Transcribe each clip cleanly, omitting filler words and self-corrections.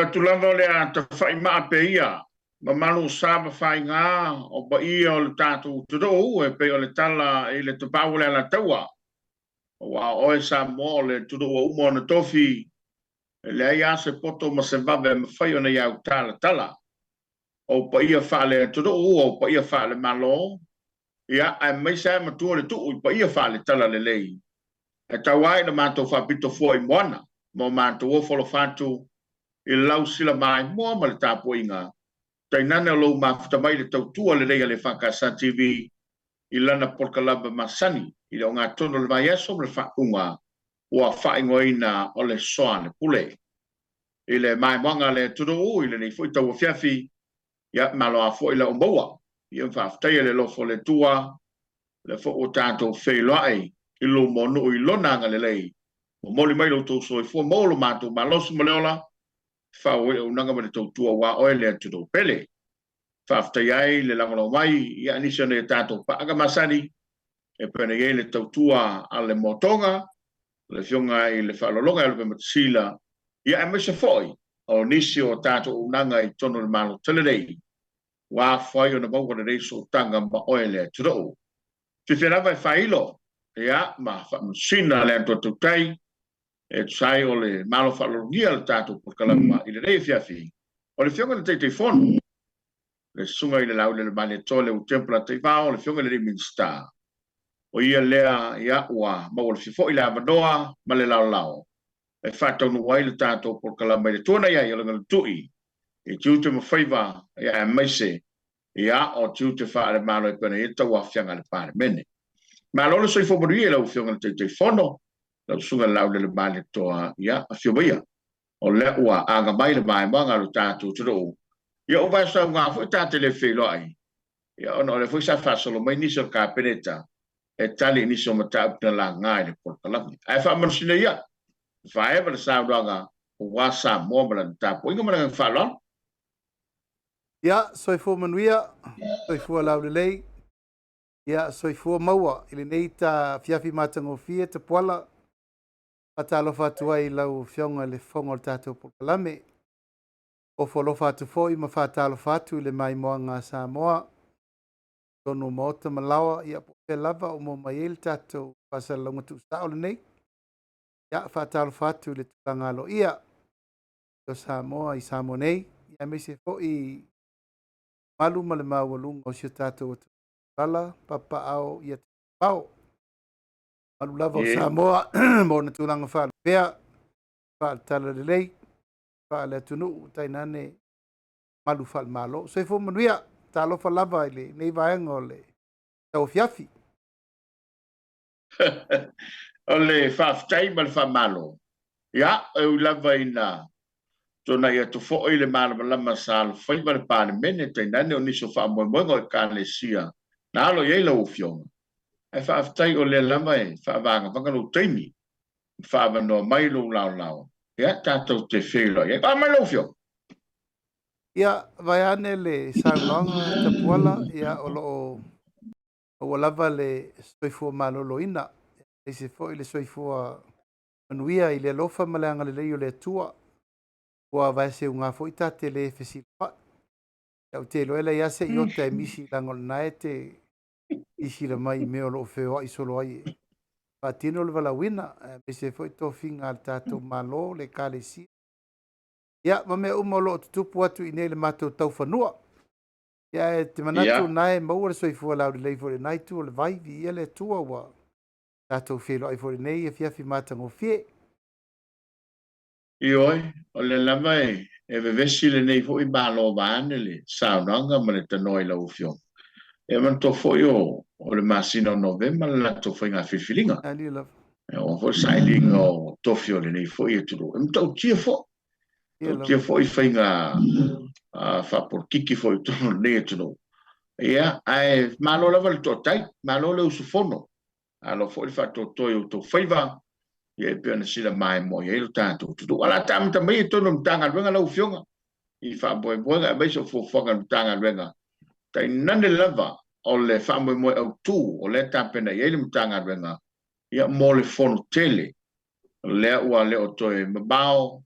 Manatu lava o le a tafai maa pea ia mamalu o sa ma faiga o paia o le tatou atunuu e pei o le tala i le Tapaau o le Alataua. Aua o oe Samoa o le atunuu ua uma ona tofi, e leai lava se poto ma se vave e mafai ona iau talatala. Ou paia faale-atunuu, ou paia faale-Malo, ia, aemaise lava e matua le tuu i paia faale-Talalelei. E tau lava ina matou faapito fua i moana ma o matou ofo alofa atu i lau silamaimoa ma le tapuaiga, tainane o lou mafuta mai i le tautua lelei a le EFKS TV i lana polokalame masani i le ogatotonu o le vaiaso ma le faauuga ua faaigoaina o le Soalepule. I le maimoaga a le atunuu i lenei foi tauafiafi, ia malo lava foi la ua maua. Ia faafetaia le alofa o le Atua, lea foi ua tatou feiloai i luma o nuu i Lona agalelei. Momoli mai lo outou soifua, maua lo matou malosi ma le ola, e faaauau ai auaunaga ma le tautua aua oe le atunuu pele. Faafetaia ai le lagolago mai ia nisi o nai a tatou paaga masani e pei ona i ai le tautua a le Motoga, le Afioga i le Faaaloaloga ia Lupematasila, ia aemaise foi o nisi o tatou auaunaga i totonu o le Malo tele nei, ua afua ai ona maua lenei sootaga ma oe le atunuu. Fiafia lava e faailo ia ma faamanusina le Atoa Tautai e tusa ai o le Malo Faaaloalogia le tatou polokalama i lenei afiafi. O le Afioga i le Taitaifono, le Susuga i le Laulelemaalietoa Leu Templer Taivao, le Afioga i le Minisita, o ia lea ia ua maua lefia foi le avanoa ma le laolao e faataunuu ai le tatou polokalama i le tuanai ai o le galutui i tiute ma faiva ia aemaise ia o tiute faale-Malo e pei ona i ai le tauaofiaga a le Palemene. Malo le soifua manuia i lau Afioga i le Taitaifono, lau Susuga i le Laulelemaalietoa, ia afio maia. O lea ua aga mai le maimoaga a lo tatou atunuu, ia ua vaesauga foi ta te le feiloai, ia ona o lea foi sa faasolo mai nisi o le Kapeneta e tali i nisi o mataupu na laga i le polokalame. Ae faamanusina ia, faaeva le saunoaga aua Samoa ma lana tapuaiga ma le agaga faaaloalo. Ia, soifua manuia, soifua laulelei, ia, soifua maua i lenei ta afiafi matagofie Tapuala. Faatalofa atu ai i lau Afioga i le Fofoga o le tatou polokalame. Ofo alofa atu foi ma faatalofa atu i le maimoaga a Samoa, totonu o maota ma laoa, ia po o fea lava o maua mai ai le tatou faasalalauga tuusao lenei. Ia, faatalofa atu i le tulaga aloaia o Samoa i Samoa nei, ia aemaise foi malu ma le maualuga o si o tatou atunuu, lala, papaao, ia pao. Malu lava o Samoa ma ona tulaga faalupea, faale-talalelei, faale-atunuu, tainane malu faale-Malo. Soifua manuia, talofa lava i lenei vaega o le tauafiafi. O le faafetai ma le faamalo. Ia, e ui lava ina tuanai atu foi le malamalama sa alofaiva le Palemene, tainane o nisi o faamoemoega o Ekalesia na alo i ai lau Afioga, ae faafetai o lea lava e faavagavaga lou taimi ma faaavanoa mai lou laolao, ia, tatou te feiloai ai. Faa mai lau Afioga. Ia, vaeane le saunoaga Tapuala, ia, o lo o maua lava le soifua maloloina, aemaise foi le soifua manuia i le alofa ma le agalelei o le Atua. Ua vaeseuga foi ta te le fesilafai. Ia, ou te iloa e leai lava se iota e misi leaga o lena e te silasila mai i mea o lo o feoai solo ai e faatino le valaauina, aemaise foi tofiga a le tatou Malo, le Ekalesia, ia, ma mea uma o lo o tutupu atu i inei i le matou taufanua. Ia, ae te manatu na e maua le soifua laulelei foi i lena itu o le vai, viia le Atua ua tatou feiloai foi i lenei afiafi matagofie. Ioe, o lea lava e vevesi lenei foi Malo vaeane le saunoaga ma le tanoa i lau Afioga. E manatua foi o le masina o Novema le latou faiga filifiliga. E oo foi le sailiga o tofi o lenei foi atunuu. E matautia foi, matautia foi faiga faapolokiki foi i totonu o lenei atunuu. Ia, ae malo lava le toatai, malo le usufono. Malo foi le faatoatoa i outou faiva, ia e pei ona silamaimoa i ai lo tatou atunuu. O le a ta amata mai i totonu o le Matagaluega lau Afioga, i faamoemoega aemaise o fuafuaga a le Matagaluega, tainane lava o le faamoemoe autu o lea e tapena i ai le Matagaluega, ia mo le fono tele. O lea ua le o toe mamao.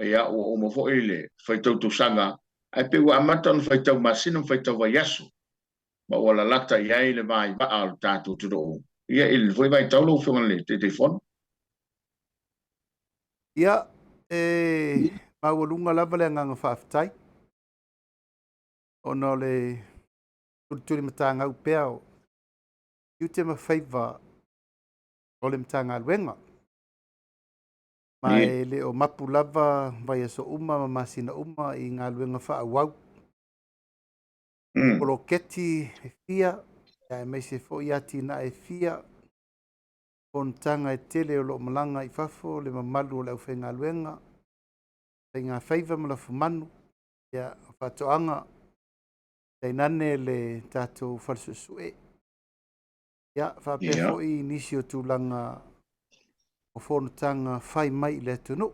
Ia, ua uma foi le faitau tausaga, ae pei ua amata ona faitau masina ma faitau vaiaso, ma ua lalata i ai le vaivaa o le tatou atunuu. Ia, i le foi vaitau lau Afioga i le Taitaifono. Ia, e maualuga lava le agaga faafetai ona o le tulitulimatagau pea o tiute ma faiva o le Matagaluega. Ma e le o mapu lava vaiaso uma ma masina uma i galuega faaauau. Poloketi e fia, aemaise foi atinae e fia, fonotaga e tele o lo o malaga i fafo le mamalu o le aufaigaluega, faigafaiva ma lafumanu, ia, o faatoaga, tainane le tatou fale suesue. Ia, faapea foi nisi o tulaga o fonotaga fai mai i le atunuu.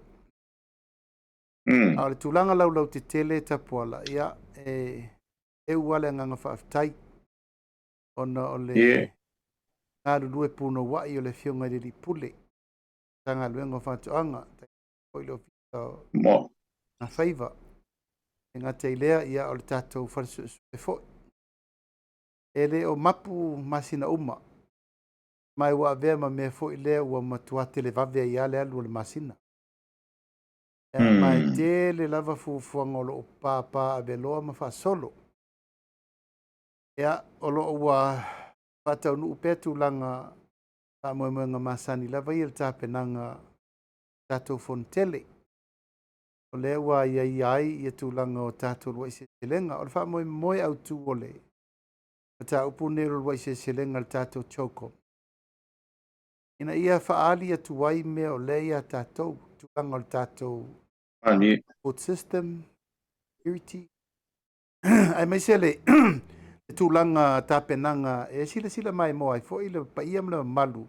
A o le tulaga laulautetele Tapuala, ia, e eu lava le agaga faafetai ona o le galulue punouai o le Afioga i le Alii Pule, Matagaluega o Faatoaga, foi le Ofisa o Faiva. E gata i lea, ia, o le tatou fale suesue foi. E le o mapu masina uma, ma ua avea ma mea foi lea ua matua televave ai lava le alu o le masina. Ma e tele lava fuafuaga o lo o pāpā aveloa ma faasolo. Ia, o lo o ua faataunuu pea tulaga faamoemoega masani lava ia le tapenaga tatou fonotele. O lea ua aiaia ai ia tulaga o tatou uluai seleselega. O le faamoemoe autu o le mataupu lenei o le uluai seleselega i le tatou CHOGM, ina ia faaali atu ai mea o lea ia tatou, tulaga o le tatou food system, security, aemaise le tulaga tapenaga e silasila maimoa ai foi le paia ma le mamalu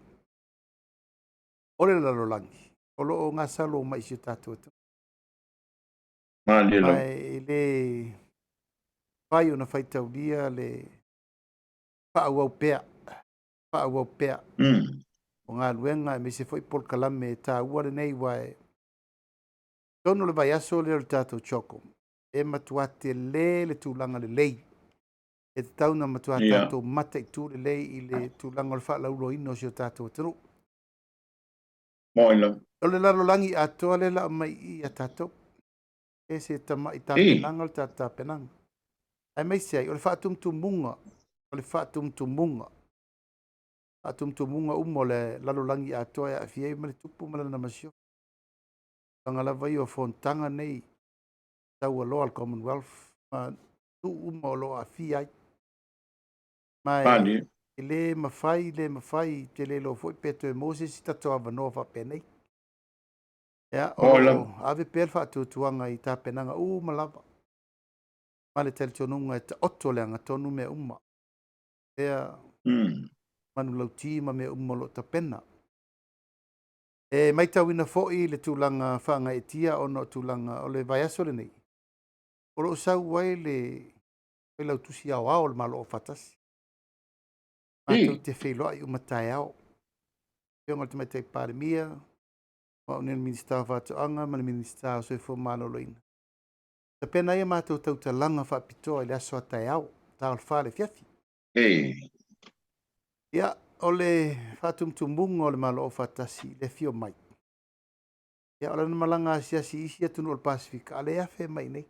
o le lalolagi o lo o gasalo mai i si o tatou atunuu. Ma e le mafai ona faitaulia le faaauau pea, faaauau pea o galuega aemaise foi polokalame taua lenei, aua e totonu o le vaiaso lea o le tatou CHOGM, e matua tele le tulaga lelei e tatau ona matua tatou mataitu lelei i le tulaga o le faalauiloaina o si o tatou atunuu. O le lalolagi atoa lea la aumai i ia tatou. E se tamai tapenaga le tatou tapenaga. Aemaise ai, o le faatumutumuga, o le faatumutumuga, faatumutumuga uma o le lalolagi atoa e aafia ai ma le tupu ma lana masiofo. Tulaga lava ia o fonotaga nei taualoa a le Commonwealth ma nuu uma o lo o aafia ai. Ma e le mafai, le mafai, te le iloa foi pe toe maua se isi tatou avanoa faapenei. Ia, o lo o ave pea le faatuatuaga i tapenaga uma lava, ma le talitonuga e taoto le agatonu mea uma. Lea manulauti ma mea uma o lo o tapena. E matauina foi le tulaga faagaeetia ona o tulaga o le vaiaso lenei, o lo o sau ai le Failautusi Aoao o le Malo Aufaatasi. Matou te feiloai uma taeao. Afioga i le Tamaitai Palemia, o au nei le Minisita o Faatoaga ma le Minisita o Soifua Maloloina. Tapena ai a matou tautalaga faapitoa i le aso a taeao, ta o le 4 i le afiafi. Ia, o le faatumutumuga o le Malo Aufaatasi i le afio mai. Ia, o lana malaga asiasi i isi atunuu o le Pasefika, a lea e afe mai nei.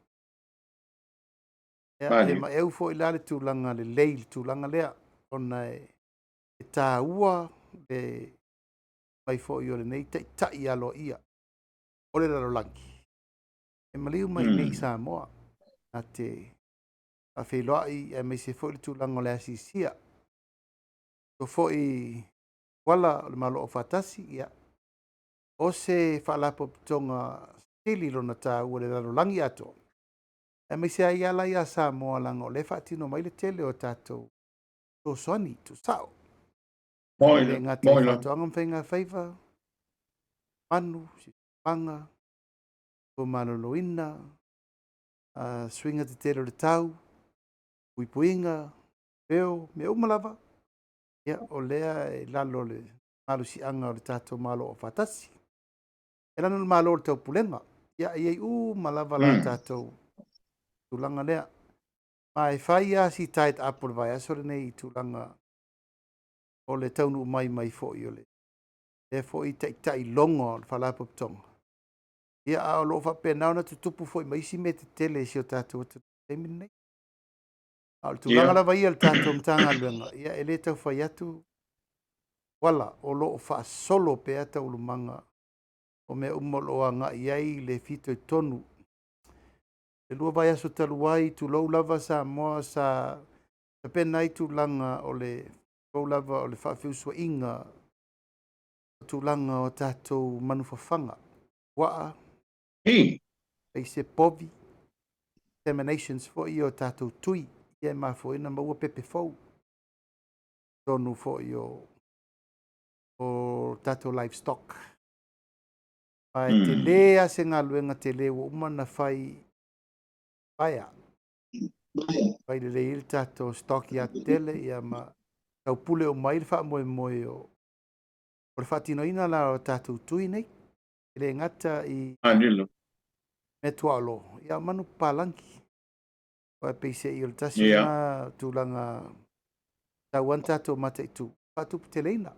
Ia, e maeu foi la le tulaga lelei, le tulaga lea, ona e taua le mai foi o lenei taitai aloaia o le lalolagi e maliu mai nei i Samoa na te faafeiloai aemaise foi le tulaga o le asiasia. O foi uala o le Malo Aufaatasi, ia, o se faalapotopotoga sili lona taua i le lalolagi atoa, aemaise ai lava la ia Samoa, leaga o lea e faatino mai le tele o tatou fesoasoani tuusao. E le gata i faatoaga ma faigafaiva, manu, siosiomaga, soifua maloloina, suiga tetele o le tau, puipuiga, reo, mea uma lava, ia, o lea e lalo o le malosiaga o le tatou Malo Aufaatasi. E lana le Malo o le Taupulega. Ia, e i ai uma lava la tatou tulaga lea. Ma e fai lava si tied up o le vaiaso lenei i tulaga o le taunuu mai mai foi o le lea foi taitai logo o le Faalapotopotoga. Ia, a o lo o faapena ona tutupu foi ma isi mea tetele i si o tatou atunuu i le taimi lenei. A o le tulaga lava ia o le tatou Matagaluega, ia e le tau fai atu wala, o lo o faasolo pea taualumaga o mea uma o lo o agai i ai le fitoitonu. Le 2 vaiaso talu ai, tulou lava Samoa, sa tapena ai tulaga o le, tulou lava, o le faafeusuaiga o tulaga o tatou manufafaga, puaa, aise povi, examinations foi o tatou tui, ia e mafua ai ona maua pepe fou, tonu foi o tatou livestock. Ma e tele lava se galuega tele ua uma ona fai vaea. Fai lelei ai le tatou stock ia tetele, ia ma taupule uma ai le faamoemoe o le faatinoina la o tatou tui nei. E le gata i mea tuaolo, ia o manu papalangi. Aua e peiseai o le tasi lena tulaga tau ana tatou mataitu faatuputeleina.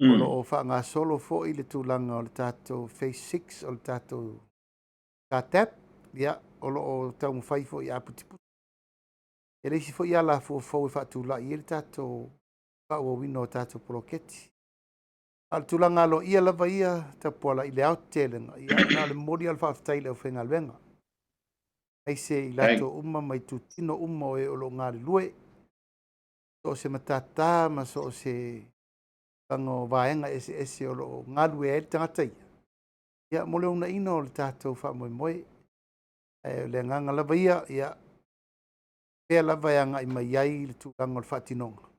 O lo o faagasolo foi le tulaga o le tatou phase 6 o le tatou TATAP, ia, o lo o taumafai foi ia aputiputi. E le isi foi alafua fou e faatulai ai le tatou faaauauina o tatou poloketi. A o le tulaga aloaia lava ia, Tapuala, i le aotetelega, ia, na o le momoli lava o le faafetai i le aufaigaluega. Aise i latou uma ma itutino uma o e o lo o galulue, so o se matata ma so o se tulaga o vaega eseese o lo o galulue ai le tagata ia, ia, mo le uunaina o le tatou faamoemoe. Ae o le agaga lava ia, ia, pea lava e agai mai ai le tulaga o le faatinoga,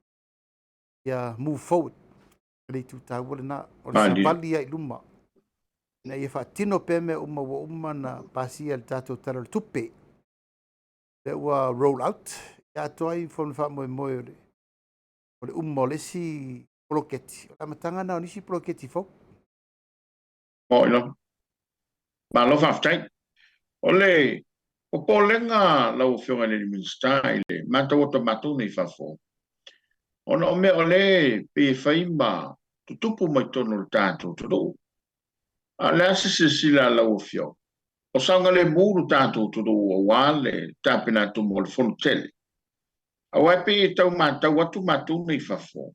ia move forward. O le itu taua lena, o le savali ai i luma, ina ia faatino pea mea uma ua uma na pasia i le tatou Tala o le Tupe. Lea ua roll out, ia atoa ai le faamoemoe o le uma o le isi poloketi, o le amataga lena o nisi poloketi fou. Oi lava. Malo faafetai. O le popolega lau Afioga i le Minisita i le matau atu a matou nei fafo, ona o mea o le pei e fai ma tutupu mai totonu o le tatou atunuu. A o le a se silasila a lau Afioga? O saogalemu lo tatou atunuu aua le tapena atu mo le Fono Tele. Aua e pei e tau matau atu matou nei fafo,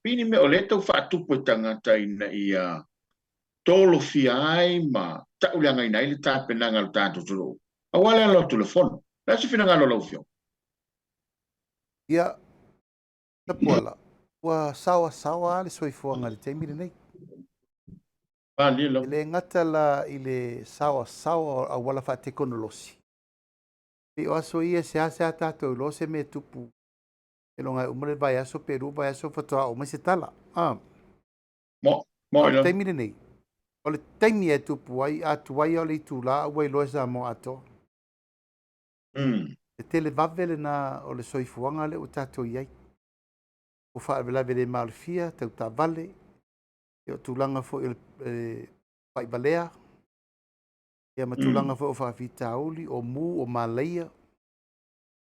pei ni mea o lea tau faatupu e tagata ina ia tolofia ai ma tauleagaina ai le tapenaga o le tatou atunuu aua le alo atu i le Fono. O le a se finagalo o lau Afioga? Ia, Tapuala, ua saoasaoa lava le soifuaga i le taimi lenei. E le gata la i le saoasaoa o auala faatekonolosi, pei o aso ia e seasea tatou iloa se mea e tupu ailoga e uma le vaiaso pe 2 vaiaso faatoa oo mai se tala. Mo, O le taimi lenei, o le taimi e tupu ai, a tuai o le itula ua iloa e Samoa atoa. E tele vave lena o le soifuaga lea ua tatou i ai. Ua faalavelave le malofia, tau taavale, ia o tulaga foi o le faivalea, ia ma tulaga foi o faafitauli, o mu, o malaia,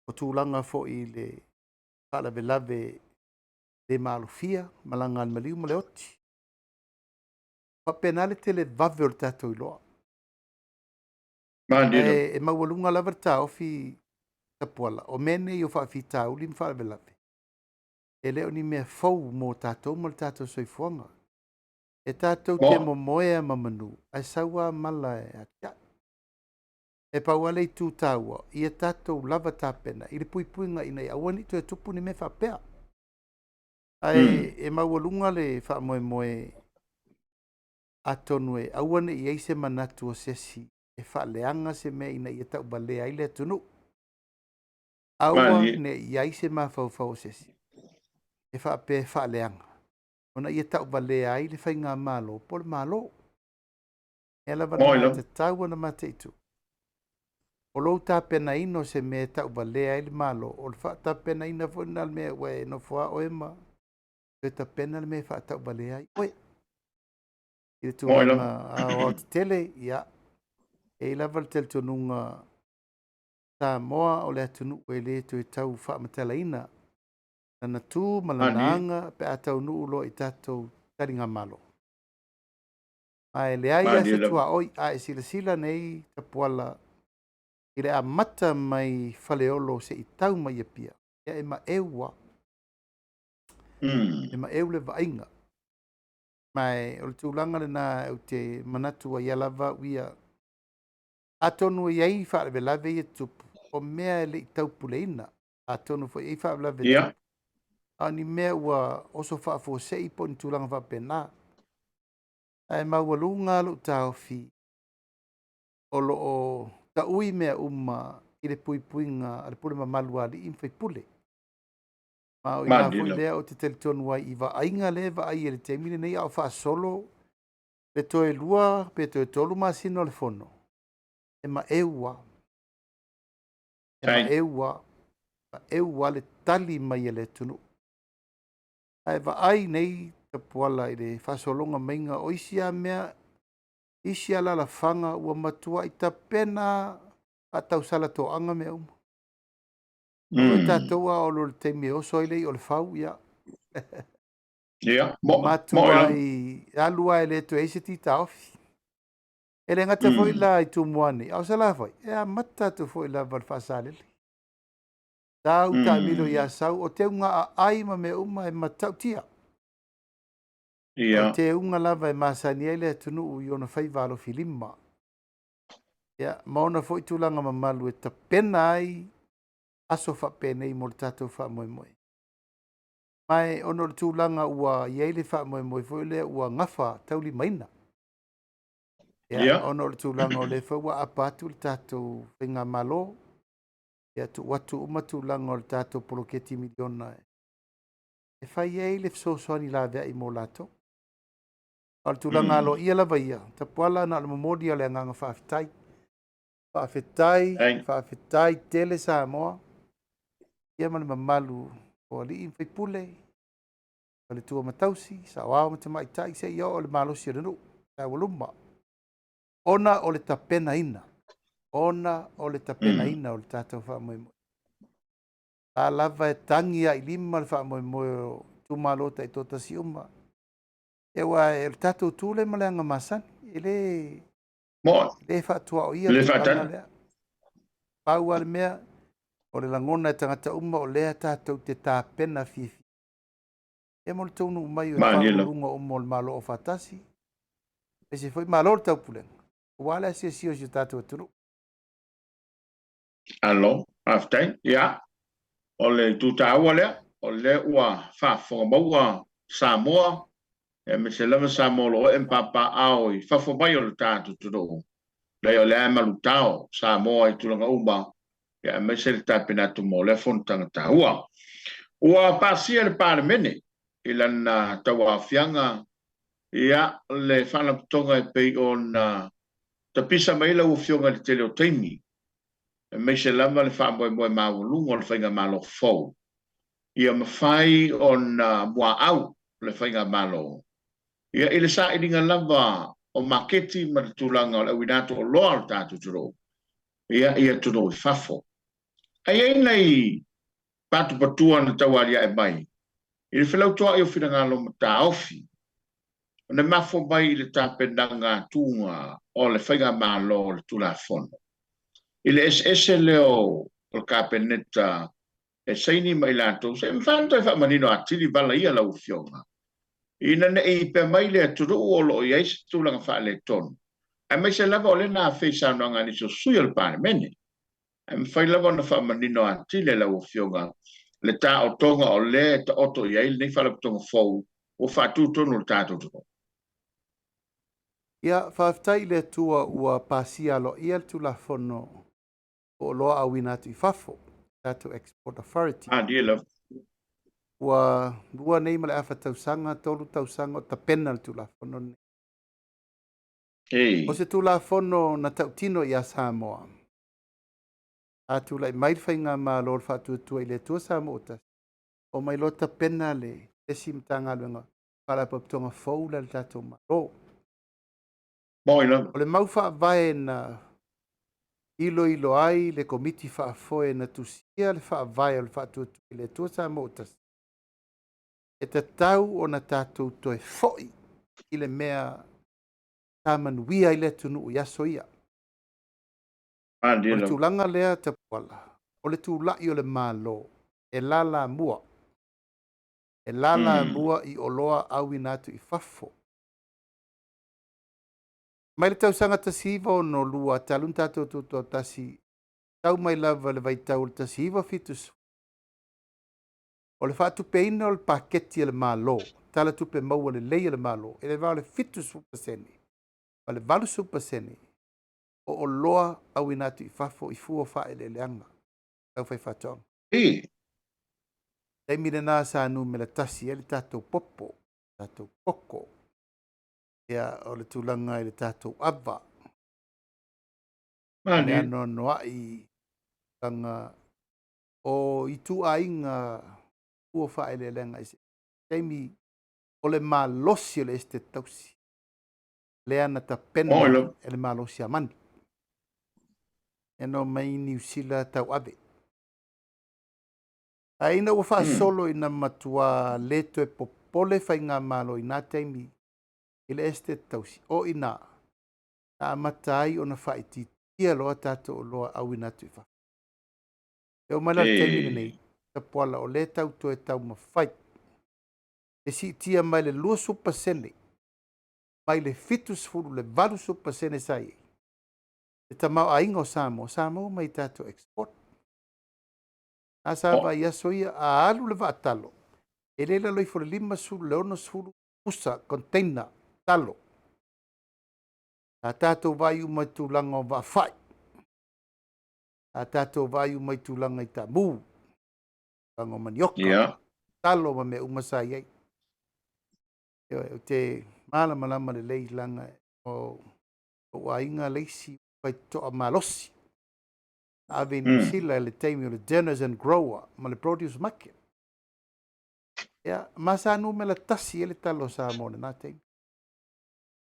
o tulaga foi i le faalavelave le malofia, malaga a le maliu ma le oti. Faapena le tele vave o le tatou iloa. Malie. E maualuga lava le taofi Tapuala, o mea nei o faafitauli ma faalavelave, e le o ni mea fou mo tatou ma le tatou soifuaga. E tatou te momoea ma manu, ae sau lava mala e atiae. E pau lava le itu taua, ia tatou lava tapena i le puipuiga ina ia aua ne i toe tupu ni mea faapea. Ae e maualuga le faamoemoe atonu e aua ne i i ai se manatu o se isi e faaleaga se mea ina ia tauvalea ai le atunuu. Aua ne i i ai se mafaufau o se isi e faapea e faaleaga ona ia tauvalea ai le faigamalo po o le Malo. Mea lava lena e tatau ona mataitu. O lou tapenaina o se mea e tauvalea ai le Malo, o le faatapenaina foi lena o le mea ua e nofo lava oe ma toe tapena le mea e faatauvalea ai oe. I le tulaga aoaotetele, ia, e i ai lava le talitonuga Samoa o le atunuu e le toe tau faamatalaina lana tu ma lana aga pe a taunuu loa i tatou taligamalo. Ma e leai lava se tuaoi, a e silasila nei Tapuala i le amata mai Faleolo se i tau mai i Apia, ia e maeu lava. E maeu le vaaiga. Ma o le tulaga lena ou te manatu ai lava au ia, atonu e i ai faalavelave ia tutupu, o mea e le i taupuleina, atonu foi e i ai faalavelave tutupu, a o ni mea ua oso faafuasei po o ni tulaga faapena. Ae maualuga lou taofi o lo o taui mea uma i le puipuiga a le pule mamalu a alii ma faipule. Ma o i ina foi lea ou te talitonu ai i vaaiga lea e vaai i le taimi lenei a o faasolo le toe 2 pe toe 3 masina o le fono, e maeu lava. E maeu lava. Maeu lava le tali mai a le atunuu. Ae vaai nei Tapuala i le faasologa maiga o isi lava mea, isi alaalafaga ua matuai tapena faatausala toaga mea uma. Mm. tatou a oo loa i le taimi e oso ai le i'a o le fau, ia. Ia, mo, matuai alu lava e le toe i ai se titaofi. E le gata foi la i Tumua nei, a o Salafai, e amata atu foi lava i le faasalele. Tau taamilo i Asau, o teuga aai ma mea uma e matautia. Ia. O teuga lava e masani ai le atunuu i ona faiva alofilima. Ia, ma ona foi tulaga mamalu e tapena ai aso faapenei mo le tatou faamoemoe. Ma e ona o le tulaga ua i ai le faamoemoe foi lea ua gafa taulimaina. Ia, ona o le tulaga o lea foi ua aapa atu le tatou faigamalo, ia tuu atu uma tulaga o le tatou poloketi miliona e fai ai le fesoasoani laveai mo latou. A o le tulaga aloaia lava ia, Tapuala, na o le momoli o le agaga faafetai. Faafetai, faafetai tele Samoa, ia ma le mamalu o alii ma faipule, faletua ma tausi, saoao ma tamaitai, seia oo i le malosi o le nuu, taualuma. Ona o le tapenaina, ona o le tapenaina o le tatou faamoemoe. La lava e tagi lava i lima le faamoemoe o itumalo taitoatasi uma. Ia aua o le tatou tu lea ma le aga masani, e le le faatuaoia le tulaga lea. Pau lava le mea, o le lagona e tagata uma o lea tatou te tapena fiafia. Ia mo le taunuu mai o faauluuluga uma o le Malo Aufaatasi, aemaise foi Malo o le Taupulega, aua le asiasia o si o tatou atunuu. Alo, faafetai. Ia, o le itu taua lea, o lea ua faafofoga maua Samoa, aemaise lava Samoa o lo o ee ma papaaao i fafo mai o le tatou atunuu. Leai, o lea e malutao Samoa i tulaga uma, ia aemaise le tapena atu mo lea fonotaga taua. Ua pasia e le Palemene i lana tauaofiaga ia le Faalapotopotoga e pei ona tapisa mai ai lau Afioga i le tele o taimi, aemaise lava le faamoemoe maualuga o le Faigamalo fou, ia mafai ona muaau le Faigamalo ia i le sailiga lava o maketi ma le tulaga o le auina atu o oloa a le tatou atunuu ia i atunuu i fafo. Ae i ai nai patupatua na tau aliae mai i le felautoa'i o finagalo ma taofi ona mafua mai i le tapenaga atuga o le Faigamalo o le Tulafono i le eseese lea o le Kapeneta e saini ma i latou, se i mafai ona toe faamanino atili vala ia lau Afioga, ina ne i pea mai le atunuu o lo o i ai se tulaga faaletonu, aemaise lava o lea na afea i saunoaga a nisi o sui usufono o le Palemene. Ae mafai lava ona faamanino atili e lau Afioga le taotoga o lea e taoto i ai lenei Faalapotopotoga fou ua faatu tonu i le tatou atunuu. Ia, faafetai i le Atua ua pasia aloaia le Tulafono o oloa auina atu i fafo, tatou Export Authority. Malie lava. Ua 2 nei ma le afa tausaga, 3 tausaga o tapena le Tulafono lenei. Ei. O se Tulafono na tautino ia Samoa. A tulai mai le Faigamalo o le Faatuatua i le Atua Samoa ua tasi, omai loa tapena le isi Matagaluega Faalapotopotoga fou lea a le tatou Malo. Moi lava. O le mau faavae na iloilo ai le Komiti Faafoe na tusia le Faavae o le Faatuatua i le Atua Samoa ua Tasi, e tatau ona tatou toe foi i le mea sa manuia ai le atunuu i aso ia. O le tulaga lea Tapuala, o le tulai o le Malo e lalamua, e lalamua i oloa auina atu i fafo. Mai le tausaga 1962 talu ona tatou tutoatasi, tau mai lava i le vaitau o le 1970, o le faatupeina o le paketi a le Malo, tala tupe maua lelei a le Malo, e le va o le 70% ma le 80% o oloa auina atu i fafo i fua o faaeleeleaga tau faifaatoaga. Taimi lena sa numera tasi ai le tatou popo, tatou koko, ia o le tulaga i le tatou ava, le anoanoai tulaga o ituaiga fua faaeleeleaga eseese. Taimi o le malosi o le Esetete Tausi, lea na tapena e le Malo Siamani. E na omai Niu Sila tauave. Ae ina ua faasolo ina matua le toe popole faigamalo i na taimi i le Esetete Tausi, o i ina na amata ai ona faaitiitia loa tatou oloa auina atu i fafo. E oo mai la i le taimi lenei, Tapuala, o lea e tau toe taumafai e siitia mai le 20% mai le 70 le 80% sa i ai le tamaoaiga o Samoa, sa maua mai i tatou export. A sa vaai i aso ia, a alu le vaatalo, e le i lalo ifo o le 50 i le 60 pusa container talo. A tatou vaai uma i tulaga o vaafai, a tatou vaai uma i tulaga i taamu, tulaga o manioka, talo ma mea uma sa i ai. Ioe, ou te malamalama lelei leaga o ou aiga le isi faitotoa malosi na ave i Niu Sila i le taimi o le Denners and Grower ma le Produce Market. Ia, ma sa numera tasi ai le talo o Samoa i lena taimi.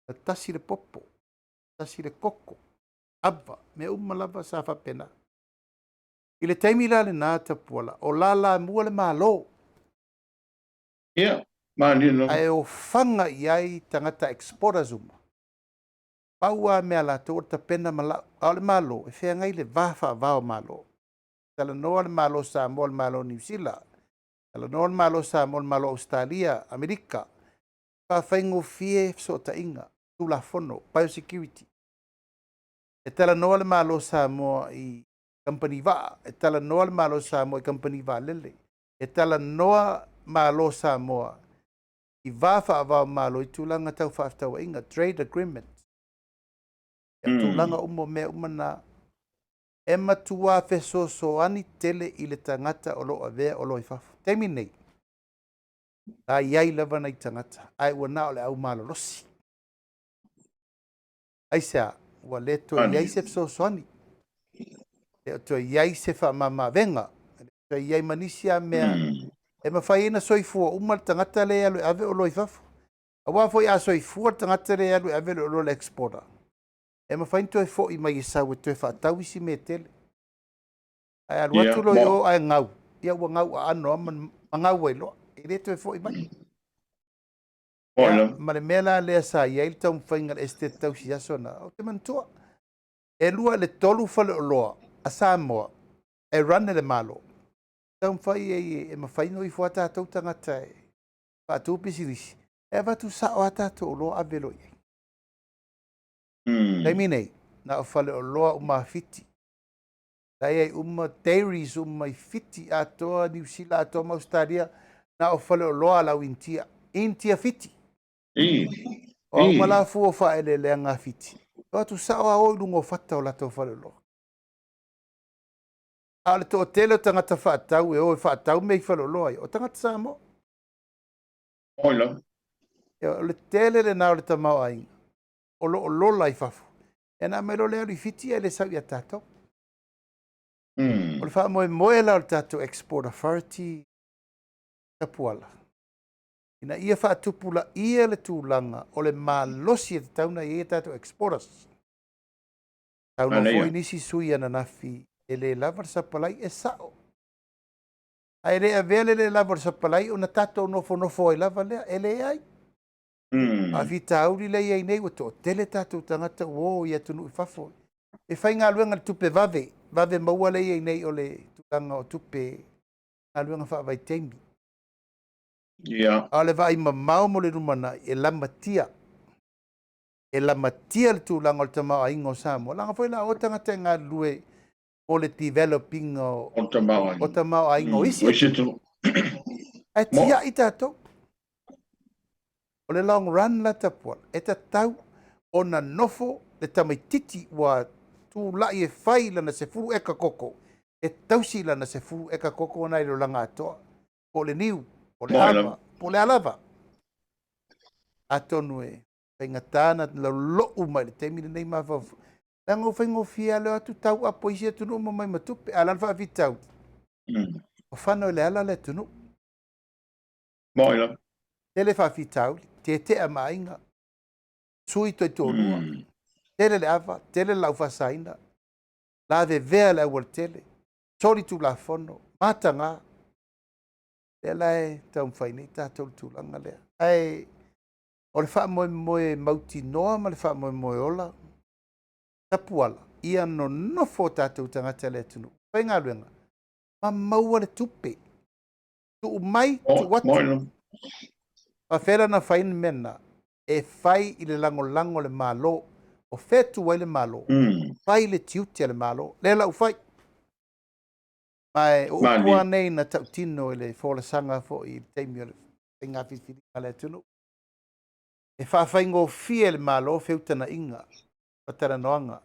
Na tasi le popo, tasi le koko, ava, mea uma lava sa faapena. I le taimi la lena Tapuala, o lalamua le Malo. Ia, malie lava. Ae ofaga i ai tagata exporters uma. Pau lava mea a latou o le tapena ma lau. A o le Malo, e feagai le va faava o Malo. Talanoa le Malo o Samoa i le Malo o Niu Sila, talanoa le Malo o Samoa i le Malo o Ausetalia, Amerika, faafaigofie fesootaiga, Tulafono, biosecurity. E talanoa le Malo o Samoa i kamupani vaa, e talanoa le Malo o Samoa i kamupani vaalele, e talanoa Malo o Samoa i va faava o Malo i tulaga tau faafetauaiga, trade agreement. Ia, tulaga uma o mea uma na, e matua fesoasoani tele i le tagata o lo o avea oloa i fafo. Taimi nei, sa i ai lava nai tagata, ae ua na o le au malolosi. Aisea? Ua le toe i ai se fesoasoani, le o toe i ai se faamamaavega, le o toe i ai ma nisi lava mea e mafai ai ona soifua uma le tagata lea e alu e ave oloa i fafo. Aua foi a soifua le tagata lea e alu e ave le oloa le exporter, e mafai ona toe foi mai e sau e toe faatau isi mea e tele. Ae alu atu loa i o ae gau, ia ua gau aano lava ma gau ai loa, e le toe foi mai. Ia, ma le mea la lea sa i ai le taumafaiga a le Esetete Tausi i aso na, ou te manatua, e lua i le tolu faleoloa a Samoa e run e le Malo. Taumafai ai e mafai ona o ifo lava tatou tagata e faatu pisinisi, e avatu sao lava tatou oloa ave loa i ai. Taimi nei, na o faleoloa uma a Fiti. La e i ai uma dairies uma i Fiti atoa, Niu Sila atoa ma Ausetalia, na o faleoloa a le au Initia. Initia Fiti. O a uma la fua o faaeleeleaga a Fiti, e o atu sao lava o i luga o fata o latou faleoloa. A o le toatele o tagata faatau e o e faatau mea i faleoloa ia, o tagata Samoa. Oi lava. Ia, o le tele lena o le tamaoaiga o lo o lola i fafo. Ia na aumai loa lea alu i Fiti ae le sau ia tatou. O le faamoemoe la o le tatou Export Authority Tapuala. Ina ia faatupulaia le tulaga o le malosi e tatau ona i ai a tatou exporters. Saunoa foi nisi sui ananafi e le lava le sapalai, e sao. Ae le avea le le lava o le sapalai ona tatou nofonofo ai lava lea, e leai. Faafitauli lea e i ai nei, ua toatele tatou tagata ua o i atunuu i fafo e faigaluega i le tupe vave, vave maua lea e i ai nei o le tulaga o tupe galuega faavaitaimi. A o le vaai mamao mo le lumanai, e lamatia. E lamatia le tulaga o le tamaoaiga o Samoa. Leaga foi la o tagata e galulue mo le develop ina o tamaoaiga o isi atunuu. Ae tiai tatou. O le long run la Tapuala, e tatau ona nofo le tamaititi ua tulai e fai lana 10 eka koko, e tausi lana 10 eka koko na i le olaga atoa. Po o le niu, po o le ava, po o le a lava. Atonu e faigata na lolou mai le taimi lenei mafaufau. Leaga ua faigofie lava le o atu tau apo i isi atunuu ma mai ma tupe. A o le a le faafitauli? Ua fano i le ala le atunuu. Moi lava. Tele faafitauli, tetea ma aiga, sui toitoalua, tele le ava, tele le lau faasaina, lavevea le aualatele, soli tulafono, mataga. Lea la e taumafai nei tatou le tulaga lea. Ae o le faamoemoe mautinoa ma le faamoemoe ola, Tapuala, ia nonofo o tatou tagata i le atunuu, faigaluega, ma maua le tupe. Tuu mai, tuu atu. Faafefea la ona fai le mea lena? E fai i le lagolago a le Malo. O fea e tu ai le Malo? Fai le tiute a le Malo. Lea la ua fai. Ma o upu lava nei na tautino i le folasaga foi i le taimi o le faiga filifiliga a le atunuu. E faafaigofie e le Malo feutanaiga ma talanoaga,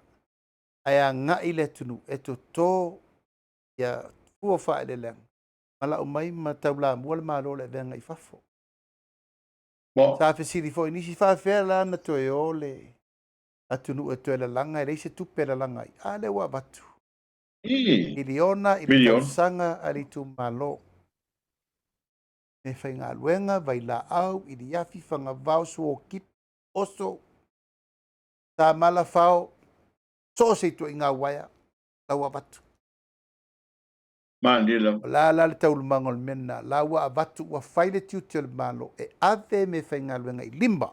ae agai le atunuu e toto ia fua faaeleeleaga ma lau mai ma taulamua le Malo i le avega i fafo. Sa fesili foi nisi, faafefea la na toe o le atunuu e toe lalaga, e leai se tupe e lalaga ai. A lea ua avatu. Miliona i le tausaga a le itumalo. Meafaigaluega, vailaau, iliafi, fagavao, suokipi, oso, samala, fao, so o se ituaiga uaea, la ua avatu. Malie lava. O la la le taualumaga o le mea lena, la ua avatu, ua fai le tiute o le Malo e ave meafaigaluega i lima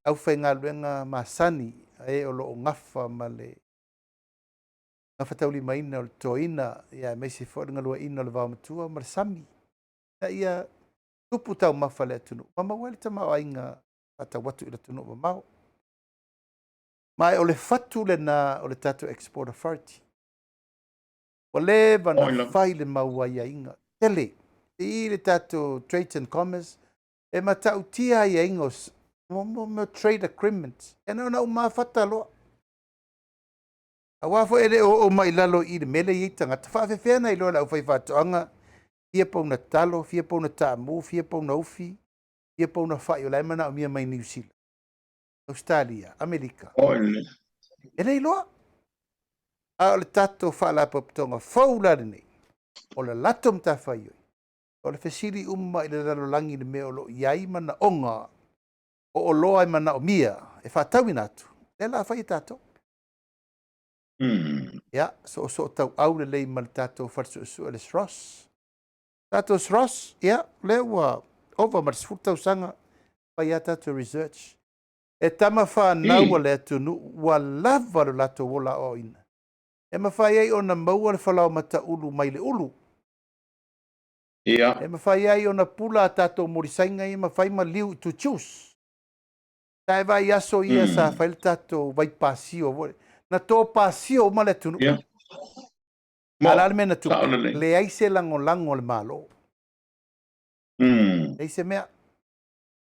aufaigaluega masani a e o lo o gafa ma le gafataulimaina o le totoina, ia aemaise foi o le galueaiina o le vaomatua ma le sami, ina ia tupu taumafa le atunuu ma maua ai le tamaoaiga faatau atu i le atunuu mamao. Ma o le fatu lena o le tatou Export Authority. Ua leva ona fai le mau aiaiga tele i le tatou Trades and Commerce, e matautia aiaiga o mea o trade agreements, e na ona ou mafata loa. Aua foi e le o oo mai i lalo i le mea lea e i ai tagata, faafefea ona iloa e le aufaifaatoaga fia pauna talo, fia pauna taamu, fia pauna ufi, fia pauna fai o la e manaomia mai Niu Sila, Ausetalia, Amerika. E le iloa. A o le tatou faalapotopotoga fou la lenei, o le latou matafaioi, o le fesili uma i le lalolagi i le mea o lo o i ai manaoga o oloa e manaomia e faatauina atu, lea la a fai e tatou. Ia, soosoo tauau lelei ma le tatou fale suesue le SROS. Tatou SROS, ia, lea ua ova ma le 10 tausaga fai a tatou research. E tama fanau a le atunuu ua lava lo latou ola aoaoina e mafai ai ona maua le falaoamata ulu mai le ulu. E mafai ai ona pula a tatou mulisaiga ia ma fai ma liu to juice. Sa e vaai i aso ia sa fai le tatou vai pasio foi. Na to pasio uma le atunuu. A o le a le mea na tupu? Leai se lagolago a le Malo. Leai se mea.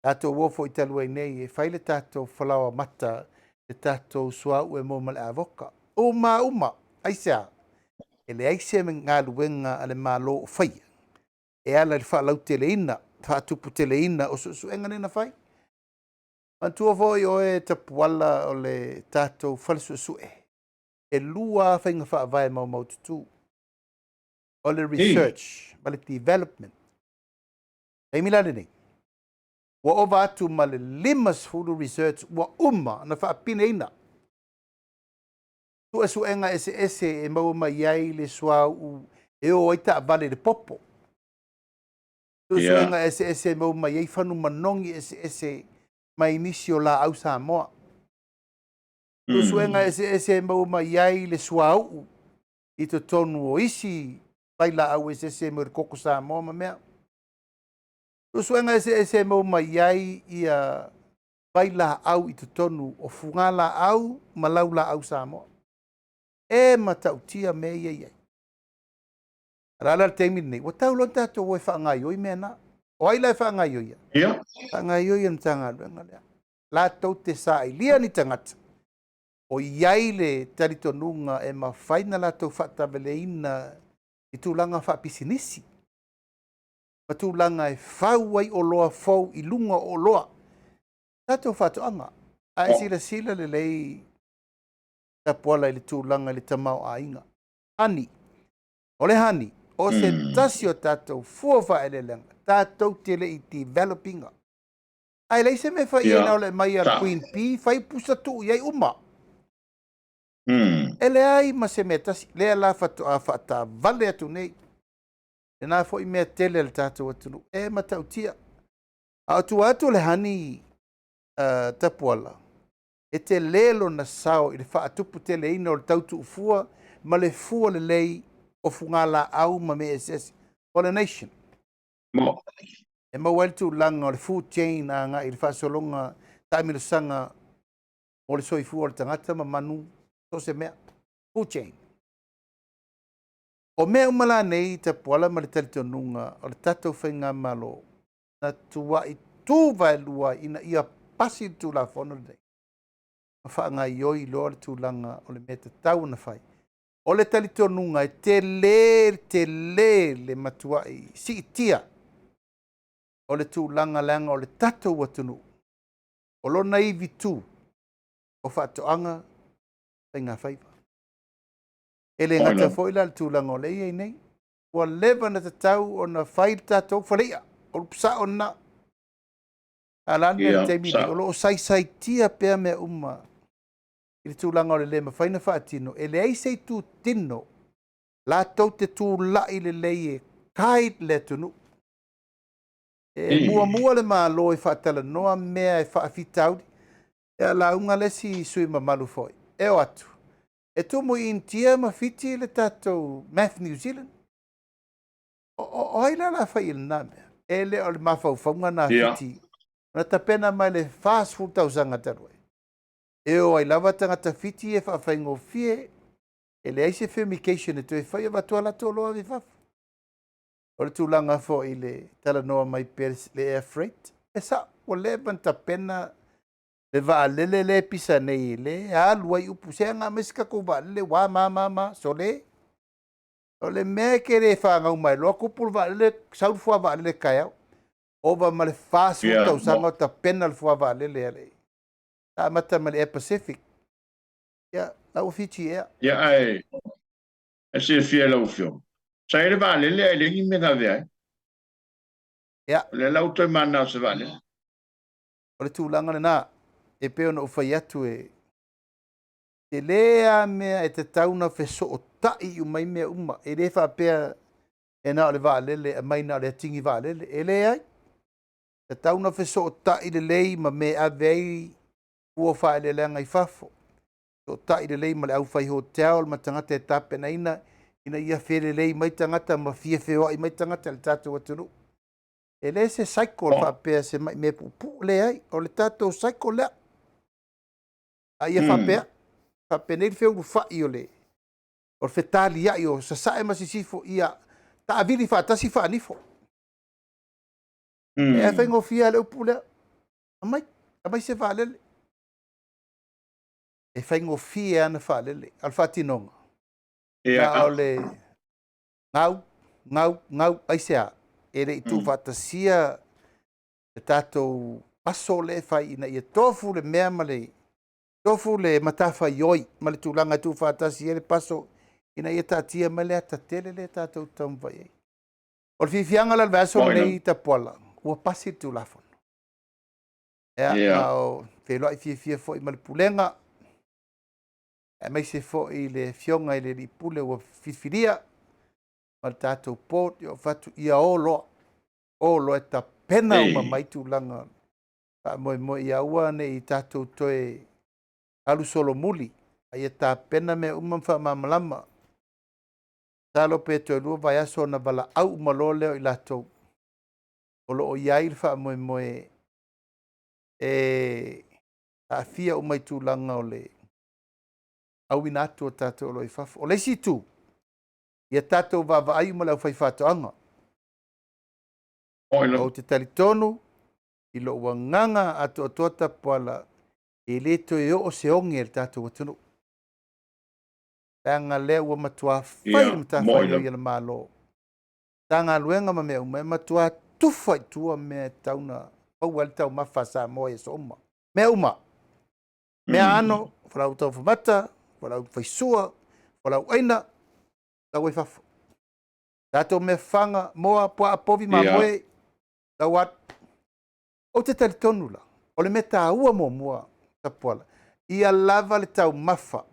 Tatou o foi talu ai nei e fai le tatou falaoa mata, le tatou suauu e maua ma le avoka. Uma a uma. Aisea? E leai se galuega a le Malo o faia e ala i le faalauteleina, faatuputeleina o suesuega nei na fai. Manatua foi oe Tapuala o le tatou fale suesue, e lua lava faiga faavae maumaututu, o le research ma le development. Taimi la lenei, ua ova atu ma le 50 research ua uma na faapineina suesuega eseese e maua mai ai le suauu e o ai taavale i le popo. Suesuega eseese e maua mai ai fanu manogi eseese mai nisi o laau Samoa. Suesuega eseese e maua mai ai le suauu i totonu o isi vailaau eseese mai le koko Samoa ma mea. Suesuega eseese e maua mai ai ia vailaau i totonu o fugalaau ma laulaau Samoa. E matautia mea ia i ai. A o le a le taimi lenei, ua tau loa tatou o e faagaioi mea na. O ai la e faagaioia? Faagaioia e le Matagaluega lea. Latou te sailia ni tagata o i ai le talitonuga e mafai ona latou faatavaleina i tulaga faapisinisi ma tulaga e fau ai oloa fou i luga o oloa. Tatou faatoaga. A e silasila lelei Tapuala i le tulaga i le tamaoaiga. Honey. O le honey, o se tasi o tatou fua faaeleeleaga, tatou te le i develop ina. Ae leai se mea e fai i ai na o le aumai a le Queen Bee, fai pusa tuu i ai uma. E leai ma se mea tasi, lea la faatoa faataavale atu nei. Lena foi mea tele a le tatou atunuu, e matautia. A o tua atu o le honey Tapuala, e tele lona sao i le faatuputeleina o le tau tuufua ma le fua lelei o fugalaau ma mea eseese, pollination. E maua ai le tulaga o le food chain agai i le faasologa taamilosaga mo le soifua o le tagata ma manu, so o se mea, food chain. O mea uma la nei Tapuala ma le talitonuga o le tatou faigamalo na tuai tu vaelua ina ia pasi le Tulafono lenei ma faagaioi loa le tulaga o le mea tatau ona fai. O le talitonuga e tele tele le matuai siitia o le tulaga leaga o le tatou atunuu o lona ivi tu o faatoaga faigafaiva. E le gata foi la le tulaga o lea e i ai nei, ua leva ona tatau ona fai le tatou faleia, o le upu sao lena. A o le a le mea i le taimi lenei, o lo o saisaitia pea mea uma i le tulaga o le le mafai ona faatino, e leai se itutino latou te tulai lelei e guide le atunuu. E muamua le Malo e faatalanoa mea e faafitauli. Ia lauga le isi sui mamalu foi, e o atu, e tumu i Initia ma Fiti le tatou Math New Zealand. O ai la la fai i lena mea? E le o le mafaufauga na Fiti. Na tapena mai le 40 tausaga talu ai. E o ai lava tagata Fiti e faafaigofie, e leai se fumigation e toe fai, avatua latou loa ave i fafo. O le tulaga foi i le talanoa mai pea le air freight, e sao, ua leva ona tapena le vaalele lea e pisa nei, le alu ai upu, se aga aumai se tatou vaalele, ua ma ma ma, sole. O le mea e te le fanau mai loa, tupu le vaalele, sau le fua vaalele taeao. Ova ma le 40 tausaga o tapena le fua vaalele a le amata mai le Air Pacific. Ia, la ua Fiji Air. Ia, ae e silafia e lau Afioga, sa i ai le vaalele ae leai ni mea na avea ai. O lea la ua toe mananao i se vaalele. O le tulaga lena, e pei ona ou fai atu e tele lava mea e tatau ona fesootai uma ai mea uma. E le faapea e na o le vaalele e aumai na o le atigi vaalele. E leai. E tatau ona fesootai lelei ma mea e ave ai fua faaeleeleaga i fafo. Fesootai lelei ma le aufai hotel ma tagata e tapenaina ina ia felelei mai tagata ma fia feoai mai tagata i le tatou atunuu. E le se cycle faapea se mai mea puupuu, leai, o le tatou cycle lea. A ia faapea, faapenei le feulufai o le fetaliai o Sasae ma Sisifo ia taavili faatasi faanifo. E faigofie lava le upu lea. Aumai, aumai se vaalele. E faigofie lava ona faalele. A o le faatinoga, na o le gau, gau, gau, aisea? E le i tuufaatasia le tatou aso lea e fai ina ia tofu le mea ma le tofu le matafaioi ma le tulaga e tuufaatasi ai le paso ina ia taatia mai le ata tele lea tatou te taumafai ai. O le fiafiaga la o le vaiaso lenei Tapuala, ua pasi le Tulafono. Ia, yeah. Ma o feiloai fiafia foi ma le Pulega, aemaise foi le Afioga i le Alii Pule ua filifilia ma le tatou board, ia o fatu ia o loa. O loa e tapena uma mai tulaga faamoemoe ia aua ne i tatou toe alu solomuli, a ia tapena mea uma ma faamalamalama. Masalo pe toe 2 vaiaso ona valaau uma loa lea o i latou o lo o i ai le faamoemoe e aafia uma i tulaga o le auina atu o tatou oloa i fafo. O le isi itu, ia tatou vaavaai uma le aufaifaatoaga. Ou te talitonu i lou agaga atoatoa Tapuala, e le toe oo se oge a le tatou atunuu. Leaga lea ua matua fai le matafaioi a le Malo, Matagaluega ma mea uma, e matua tufa i tua mea e tatau ona maua ai le taumafa a Samoa i aso uma. Mea uma. Mea ano, fualaau taumafamata, fualaau faisua, fualaau aina, lau ai fafo. Tatou mea fafaga, moa, puaa, povi, mamoe, lau atu. Ou te talitonu la, o le mea taua muamua, Tapuala, ia lava le taumafa.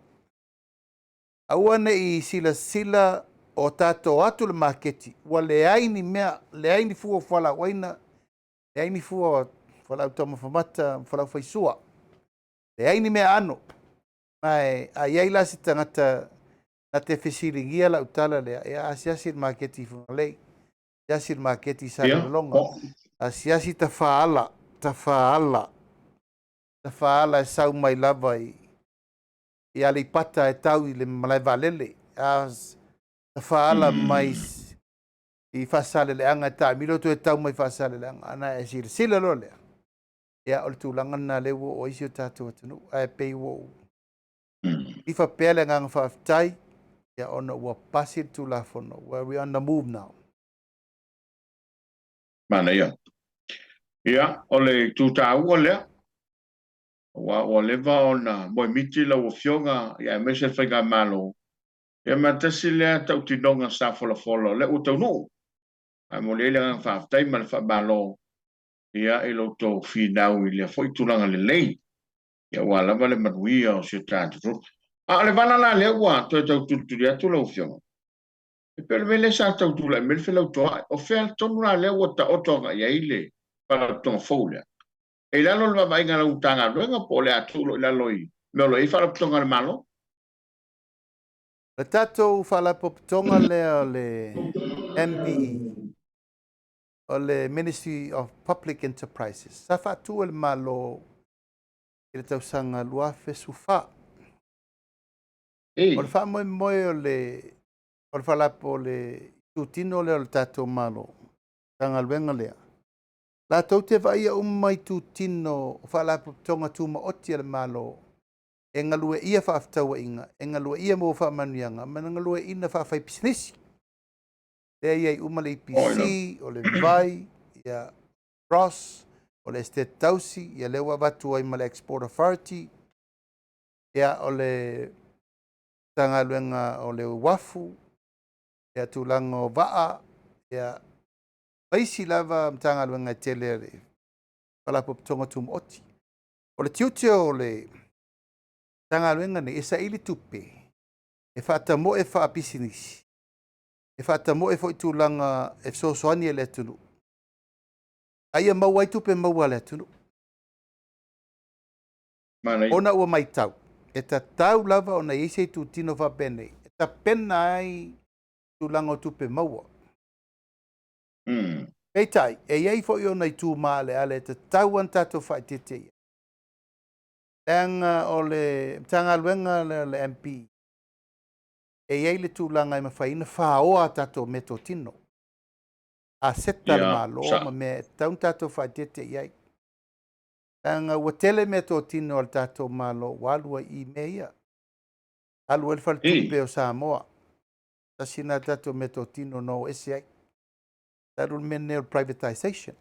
Aua ne i silasila o tatou atu le maketi, ua leai ni mea, leai ni fua o fualaau aina, leai ni fua o fualaau taumafamata, fualaau faisua, leai ni mea ano. Ma e, a i ai la se tagata na te fesiligia lau tala lea, e asiasi i le maketi i Fugalei, asiasi i le maketi i Salelologa, asiasi tafaala, tafaala, tafaala e sau mai lava i Aleipata e tau i le malae vaalele, tafaala mai i Faasaleleaga e taamilo toe tau mai Faasaleleaga, ana e silasila loa lea, ia o le tulaga lena lea ua oo ai si o tatou atunuu. Ae pei ua ou ifa pea le agaga faafetai, ia ona ua pasi le Tulafono. We are on the move now. Manaia. Ia, o le itu taua lea, aua ua leva ona moemiti lau Afioga, ia aemaise le Faigamalo, ia ma tasi lea tautinoga sa folafola o lea ua taunuu. Ae momoli ai le agaga faafetai ma le faamalo, ia, i lo outou finau i lea foi tulaga lelei, ia aua lava le manuia o si o tatou atunuu. A o le vala la lea ua toe tau tulituli atu lau Afioga, e pei o le mea lea sa tau tulai mai le felautoa'i, o fea tonu la lea ua taoto agai ai le faalapotopotoga fou lea? E i lalo o le vaavaaiga a lau Matagaluega po o le a tuu loa i lalo i mea o lo o i ai faalapotopotoga a le Malo? Le tatou faalapotopotoga lea o le MPE, o le Ministry of Public Enterprises, sa faatu e le Malo i le tausaga 2014. O le faamoemoe o le o le faalapo o le itutino lea o le tatou Malo, Matagaluega lea, latou te vaaia uma itutino o faalapotopotoga tumaoti a le Malo e galueia faafetauaiga, e galueia mo faamanuiaga, ma e galueina faafaipisinisi. Lea i ai uma le EPC, o le Vai, ia, Ross, o le Estate Tausi, ia lea ua avatu ai ma le Export Authority, ia o le Matagaluega o le Uafu, ia tulaga o vaa, ia ma isi lava Matagaluega e tele a le Faalapotopotoga Tumaoti. O le tiute o le Matagaluega nei, e saili tupe, e faatamoe faapisinisi, e faatamoe foi tulaga e fesoasoani i le atunuu, a ia maua ai tupe maua a le atunuu. Ona ua matau, e tatau lava ona i ai se itutino faapenei, e tapena ai tulaga o tupe maua. Peitai, e i ai foi ona itu maaleale e tatau ona tatou faaeteete i ai. Leaga o le Matagaluega lea o le MP, e i ai le tulaga e mafai ai ona faoa a tatou meatotino, aseta a le Malo ma mea e tatau ona tatou faaeteete i ai. Leaga ua tele meatotino a le tatou Malo ua alu ai i mea ia. Alu ai le Faletupe o Samoa, tasi lena tatou meatotino na o ese ai. Talu le mea lenei o le privatization.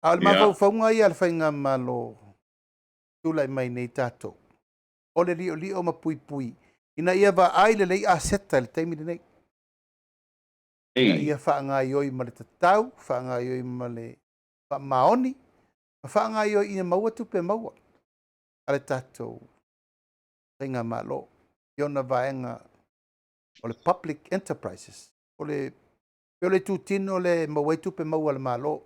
A o le mafaufauga ia a le Faigamalo tulai mai nei tatou, o le liolio ma puipui ina ia vaai lelei aseta i le taimi lenei. Ina ia faagaoioi ma le tatau, faagaoioi ma le faamaoni, ma faagaoioi ina maua tupe maua a le tatou faigamalo i ona vaega o le public enterprises. O le pei o le itutino lea e maua ai tupe maua a le Malo.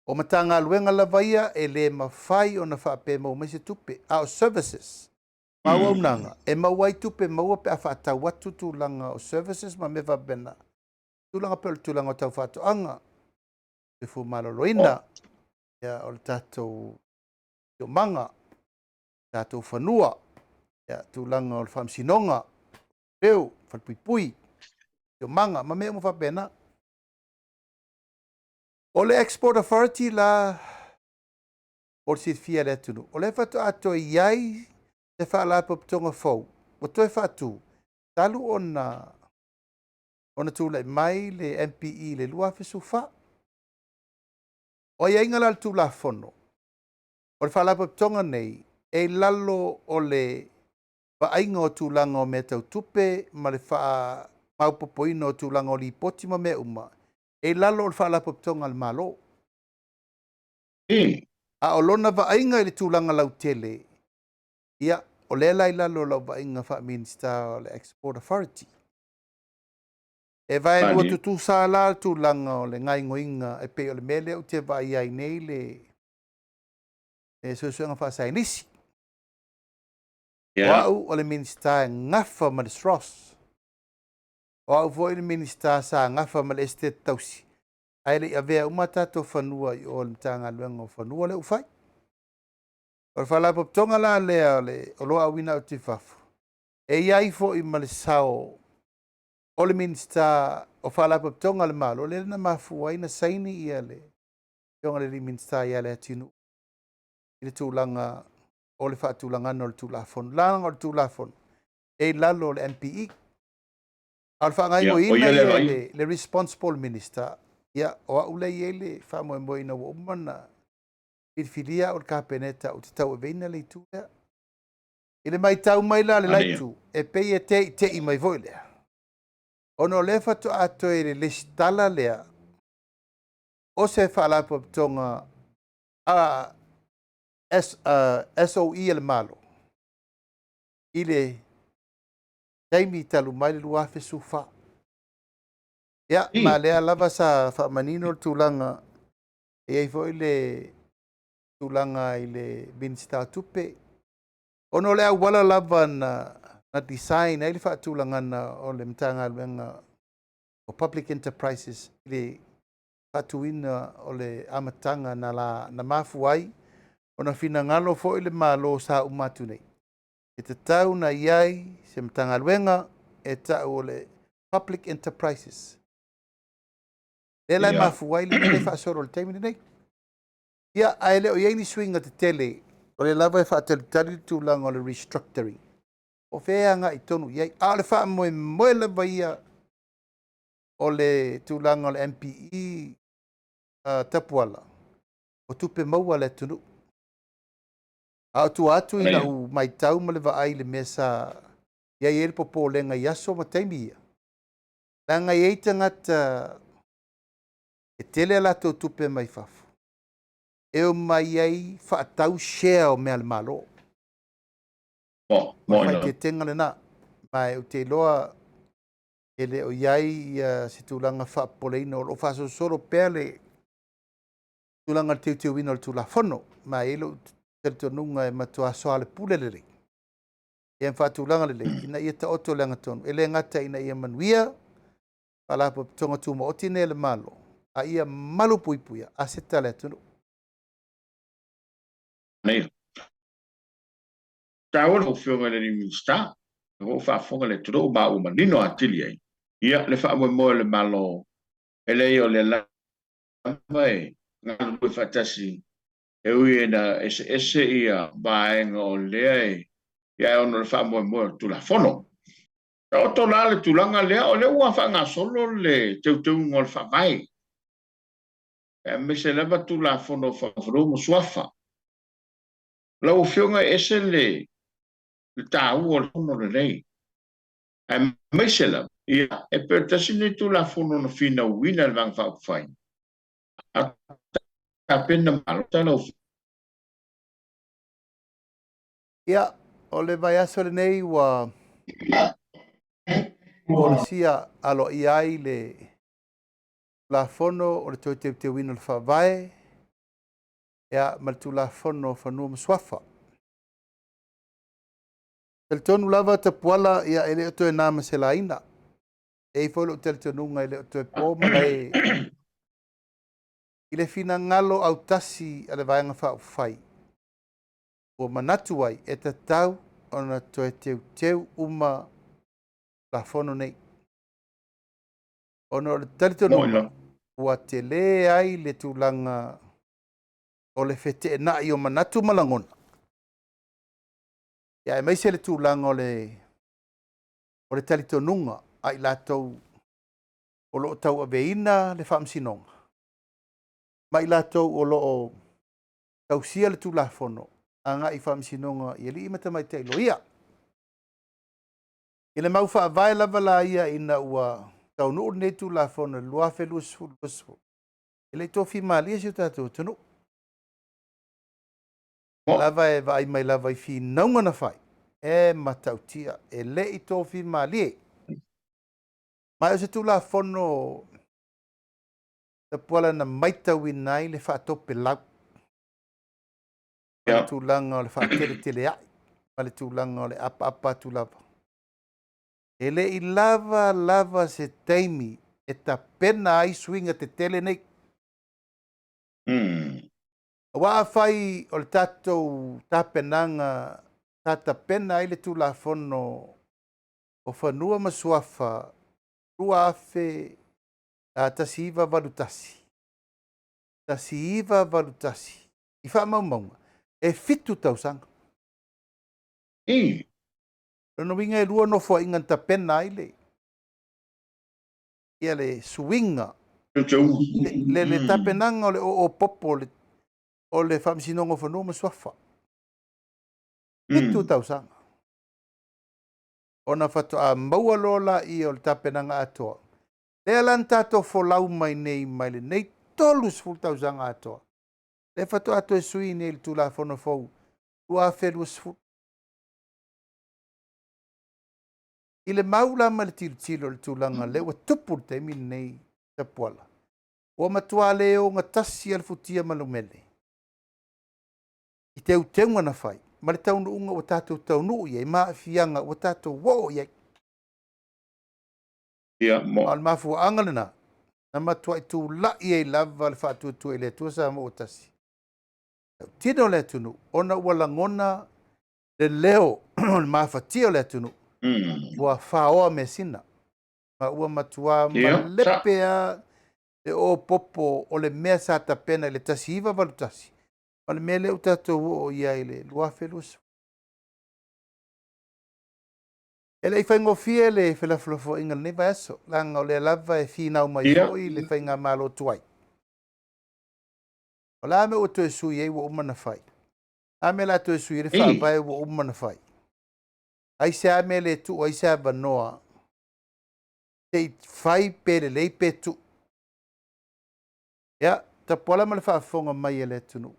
O Matagaluega lava ia e le mafai ona faapea e maua mai se tupe, a o services ma auaunaga e maua ai tupe maua pe a faatau atu tulaga o services ma mea faapena. Tulaga pei o le tulaga o tau faatoaga, soifua maloloina, ia, o le tatou siosiomaga, tatou fanua, ia, tulaga o le faamasinoga, peu, falepuipui, siosiomaga ma mea uma faapena. O le Export Authority la, mo le silafia e le atunuu, o lea faatoa toe i ai se faalapotopotoga fou ua toe faatu talu ona tulai mai le MPE i le 2014. O aiaiga la o le Tulafono, o le faalapotopotoga nei e i lalo o le vaaiga o tulaga o mea tau tupe ma le faamaopoopoina o tulaga o lipoti ma mea uma, e i lalo o le faalapotopotoga a le Malo. A o lona vaaiga i le tulaga lautele, ia, o lea la i lalo o lau vaaiga faa-Minisita o le Export Authority. E vaelua tutusa la le tulaga o le gaoioiga e pei o le mea lea ou te vaai ai nei le suesuega faasaienisi. O au o le Minisita e gafa ma le SROS. O au foi le Minisita sa gafa ma le Esetete Tausi, ae le i avea uma tatou fanua i o le Matagaluega o Fanua lea ua fai. O le faalapotopotoga la lea o le oloa auina atu i fafo, e i ai foi ma le sao o le Minisita o Faalapotopotoga a le Malo, lea na mafua ai na saini ia le afioga i le Minisita ia Leatinuu i le tulaga o le faatulagaga o le Tulafono. Leaga o le Tulafono e i lalo o le MPE. A o le faagaoioiga ia le responsible minister, ia, o au lea e i ai le faamoemoe ina ua uma ona filifilia au e le Kapeneta ou te tauaveina le itu lea. I le matau mai la a le la itu, e pei e teitei mai foi lea, ona o lea faatoa toe le lesitala lea o se faalapotopotoga a SOE a le Malo i le taimi talu mai le 2014. Ia, ma lea lava sa faamanino le tulaga, e i ai foi le tulaga i le Minisita o Tupe, ona o le auala lava na design ai le faatulagaga o le Matagaluega o Public Enterprises i le faatuina o le amataga na, la, na mafua ai ona finagalo foi le Malo sa uma atu nei, e tatau na i ai se Matagaluega e tau o le Public Enterprises. Lea la e mafua ai le mea lea e faasolo i le taimi lenei. Ia, ae le o i ai ni suiga tetele, o lea lava e faatalitali le tulaga o le restructuring. O fea e agai tonu i ai. A o le faamoemoe lava ia o le tulaga o le MPE Tapuala, o tupe maua a le atunuu. A o tua atu i lau matau ma le vaai i le mea sa i ai le popolega i aso ma taimi ia, leaga e i ai tagata e tele a latou tupe mai fafo, e omai ai faatau share o mea a le Malo. O le faaeteetega lena. Ma ou te iloa e le o i ai se tulaga faapopoleina, o lo o faasolosolo pea le tulaga o le teuteuina o le Tulafono. Ma e i ai lou talitonuga e matua soalepule lelei, ia faatulaga lelei ina ia taoto le agatonu. E le gata ina ia manuia Faalapotopotoga Tumaoti nei a le Malo, a ia malu puipuia aseta a le atunuu. Nei. Taua lau Afioga i le Minisita, ua ou faafofoga le atunuu ma ua manino atili ai ia le faamoemoe o le Malo, e leai o lea lava e galulue faatasi e ui ina eseese ia vaega o lea e ia ona o le faamoemoe o le Tulafono. Taoto la le tulaga lea, o lea ua faagasolo le teuteuga o le Faavae, aemaise lava Tulafono o Fanua ma Suafa. Lau Afioga e ese le taua o le fono lenei, aemaise lava Ia, e pei o le tasi lenei Tulafono na finauina e le Vaega Faaupufai, a tapena palota lau Ia, o le vaiaso lenei ua folasia aloaia ai le Tulafono o le Toe Teuteuina o le Faavae ia, ma le Tulafono o Fanua ma Suafa. Talitonu lava Tapuala, ia, e le o toe na ma se laina. E i ai foi lou talitonuga e le o toe po malae i le finagalo autasi a le Vaega Faaupufai ua manatu ai e tatau ona toe teuteu uma Tulafono nei. Ona o le talitonuga ua tele ai le tulaga o le feteenai o manatu ma lagona, ia aemaise le tulaga o le o le talitonuga a i latou o lo o tauaveina le faamasinoga ma i latou o lo o tausia le Tulafono agai i faamasinoga i alii ma tamaitai loia. I le mau faavae lava la ia ina ua taunuu lenei Tulafono i le 2020, e le i tofi malie si o tatou atunuu. Lava e vaai mai lava i finauga na fai, e matautia, e le i tofi malie. Ma o se Tulafono Tapuala na maitauina ai le faatopelau, ma le tulaga o le faateleteleai, ma le tulaga o le apaapa atu lava. E le i lava lava se taimi e tapena ai suiga tetele nei. Aua afai o le tatou tapenaga sa tapena ai le Tulafono o Fanua ma Suafa 1981, 1981, i faamaumauga, e 7 tausaga. Lona uiga e 2 nofoaiga na tapena ai le ia le suiga, le tapenaga o le oo popo o le Faamasinoga o Fanua ma Suafa. 7 tausaga. Ona faatoa maua loa laia o le tapenaga atoa. Lea la na tatou folau mai nei mai lenei 30 tausaga atoa. Lea faatoa toe sui nei i le Tulafono fou 2020. I le mau la ma le tilotilo i le tulaga lea ua tupu i le taimi lenei Tapuala, ua matua le ogatasi a le futia ma le umele i teuteuga na fai ma le taunuuga ua tatou taunuu i ai ma aafiaga ua tatou oo i ai. Ia, A o le mafuaaga lena na matuai tulai ai lava le faatuatua i le Atua Samoa ua tasi, tautino le atunuu, ona ua lagona le leo o le mafatia o le atunuu ua faoa measina, ma ua matua malepe lava le opopo o le mea sa tapena i le 1981 ma le mea lea ua tatou oo i ai i le 2020. E le i faigofie le felafolafoaiga i lenei vaiaso, leaga o lea lava e finau mai foi le faigamalo tuai. O le a mea ua toe sui ai ua uma ona fai? A mea o le a toe sui ai le faavae ua uma ona fai? Ai se a mea le tuu ai se avanoa se i fai pe lelei pe tuu? Ia, Tapuala ma le faafofoga mai a le atunuu,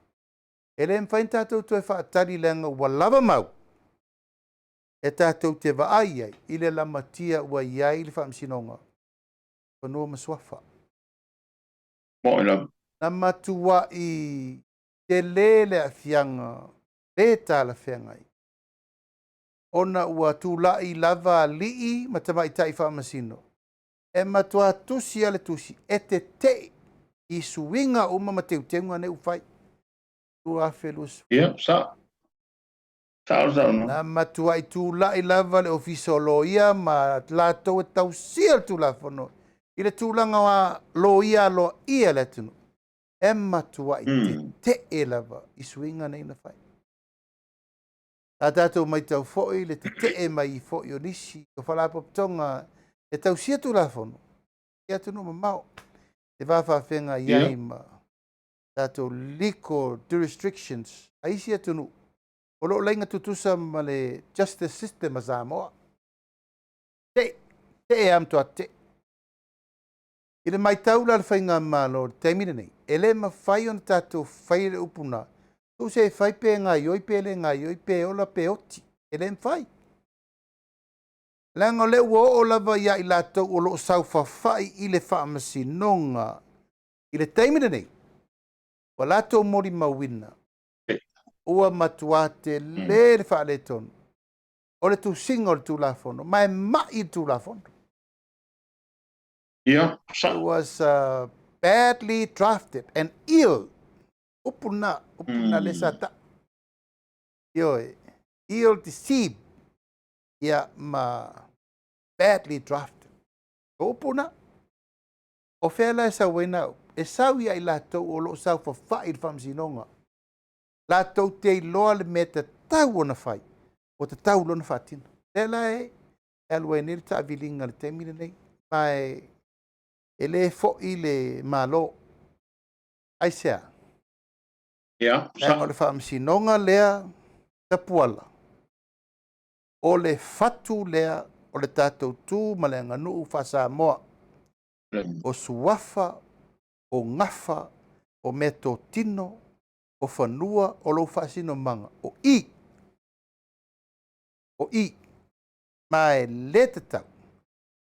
e le mafai ona tatou toe faatali leaga ua lava mau e tatou te vaai ai i le lamatia ua i ai le Faamasinoga Fanua ma Suafa. Mo'i lava. Na matuai tele le aafiaga le talafeagai, ona ua tulai lava alii ma tamaitai faamasino e matua tusi a le tusi e tetei i suiga uma ma teuteuga nei ua fai 2020. Ia, sa. Sao le saunoaga. Na matuai tulai lava le Ofisa o Loia ma latou e tausia le Tulafono i le tulaga o loia aloaia a le atunuu, e matuai tetee lava i suiga nei na fai. Sa tatou matau foi le tetee mai foi o nisi o faalapotopotoga e tausia Tulafono i atunuu mamao, e va faafeagai ai ma tatou legal jurisdictions a isi atunuu o lo o laina tutusa ma le justice system a Samoa. Te Tee lava matua tee. I le matau la a le Faigamalo i le taimi lenei, e le mafai ona tatou faia le upu na, tuu se i fai pe gaioi pe le gaioi, pe ola pe oti. E le mafai. Leaga o lea ua oo lava ia i latou o lo o saofafai i le Faamasinoga i le taimi lenei, ua latou molimauina, ua matua tele le faaletonu o le tusiga o le Tulafono, ma e mai le Tulafono. Ia, It was badly drafted and ill. Upu na, upu na le sa ta. Ioe, ill deceived. Ia, ma badly drafted. O upu na. O fea la e sau ai na upu? E sau ia i latou o lo o saofafai i le Faamasinoga. Latou te iloa le mea e tatau ona fai, ua tatau loa ona faatino. Lea la e alu ai nei le taaviliga i le taimi lenei, ma e le foi le Malo. Aisea? Leaga o le Faamasinoga lea Tapuala, o le fatu lea o le tatou tu ma le aganuu faa-Samoa. O suafa, o gafa, o meatotino, o fanua, o lou faasinomaga, o i. O i. Ma e le tatau,